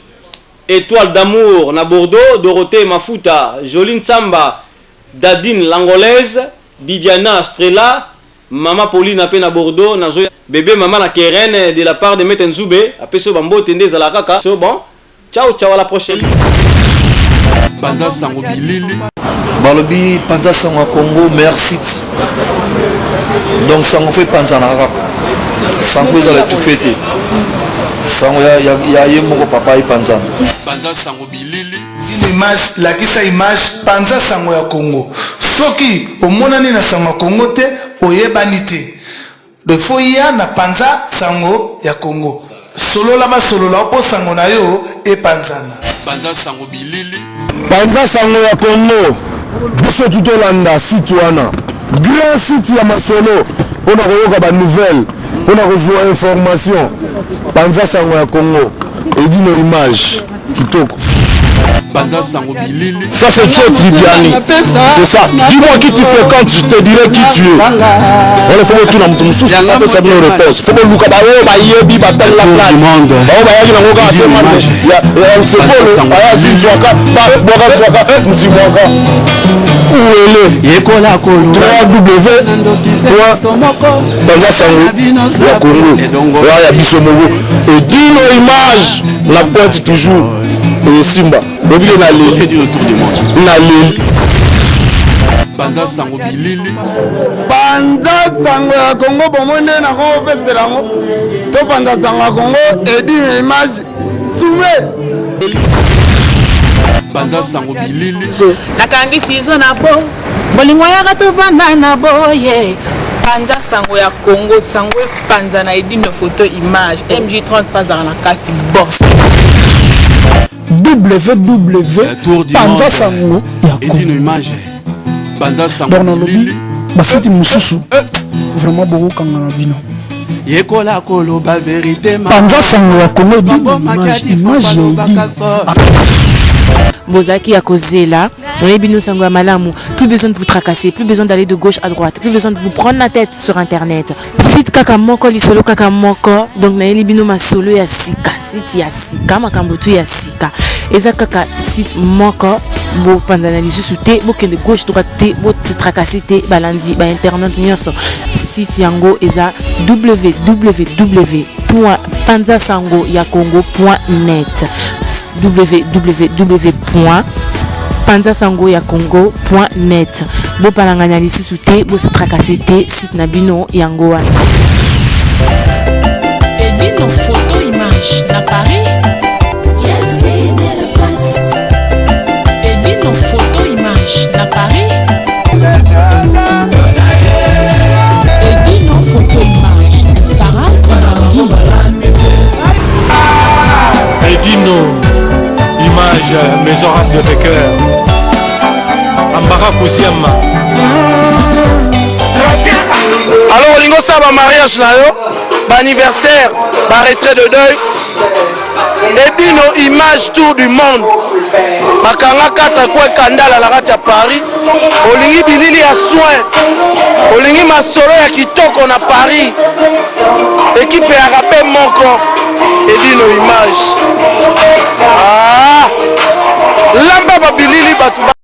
Etoile d'amour na Bordeaux, Dorothée Mafuta, Jolie Ntsamba, Dadine l'Angolaise, Bibiana Strela, Mama Paulina pe na Bordeaux, nazo bébé mama na Keren de la part de Maître Nzube, apesi yo bambote nde ezalaka kaka. So bon, ciao ciao à la prochaine.
Panza sango bilili.
Balobi panza sango ya Congo meilleur site. Donc sango fo epanzanaka kaka. Sango ezala étouffé te. Sango ya, ya, ya ye moko papa epanzana.
Panza sango bilili.
Dino image lakisa image panza sango ya Congo. Soki omonani na sango ya Congo te oyebani te. Donc faut ya na panza sango ya Congo. Solola basolola mpo sango na yo epanzana.
Panza sango bilili.
Panza sango ya Congo. Biso tu tolanda site wana. Grand site ya masolo pona koyoka ba nouvelles, pona kozua information. Panza sango ya Congo. Edino image kitoko.
Panza sango bilili.
Ça c'est Joe Tribiani. C'est ça. Dis-moi qui tu fréquentes, je te dirai qui tu es. Wana faut botuna moto mosusu apesa bino réponse. Faut boluka baoyo bayebi batanga classe. Baoyo bayaki nango kaka te ya nsepolo aya azwi nzwaka bwaka nzwaka nzimwaka uwele
yekola kolo
3w panza sango ya Congo oya ya biso moko edino image la pointe toujours esimba obike na leli na leli
panza sango bilili
panza sango ya Congo bomoi nde nakopesela yango topanza sango ya Congo edino image sume
panza sango bilili
Nakangi sizo na bo bolingo yaka tovanda na boye panza sango ya Congo sango epanza na edino photo image MJ30 pazaka na kati boss
www panza sango ya
Edino image panza sango
donc nalobi basiti mosusu vraiment bokokanga na bino
yekola koloba verite
panza sango ya Congo edino image image ya edino
Bozaki ya kozela oyebi bino sango ya malamu. Plus besoin de vous tracasser, plus besoin d'aller de gauche à droite, plus besoin de vous prendre la tête sur internet. Site kaka moko, lisolo kaka moko. Donc nayeli bino masolo ya sika, site ya sika, makambo tu ya sika. Eza kaka site moko bopanzana lisusu te, bokende gauche droite te, botracasser te, balandi ba internet nyonso. Site yango eza www.panzasangoyacongo.net www panzasango ya congo.net bopalangana lisusu te, bose tracasser te, site na bino yango wana.
Edino photo image na Paris. Edino photo image na Paris. Edino photo image Sarah Sibangi.
Edino image maison race de cœur Ambara Kouziama.
Alors olingi osala bamariage na yo, baanniversaire, baretrait de deuil, Edino image tour du monde bakanga 4 coin kandala na kati ya Paris. Olingi bilili ya soin, olingi masolo ya kitoko na Paris, ekipe ya rape moko Edino image. Ah, lamba babilili bato ba...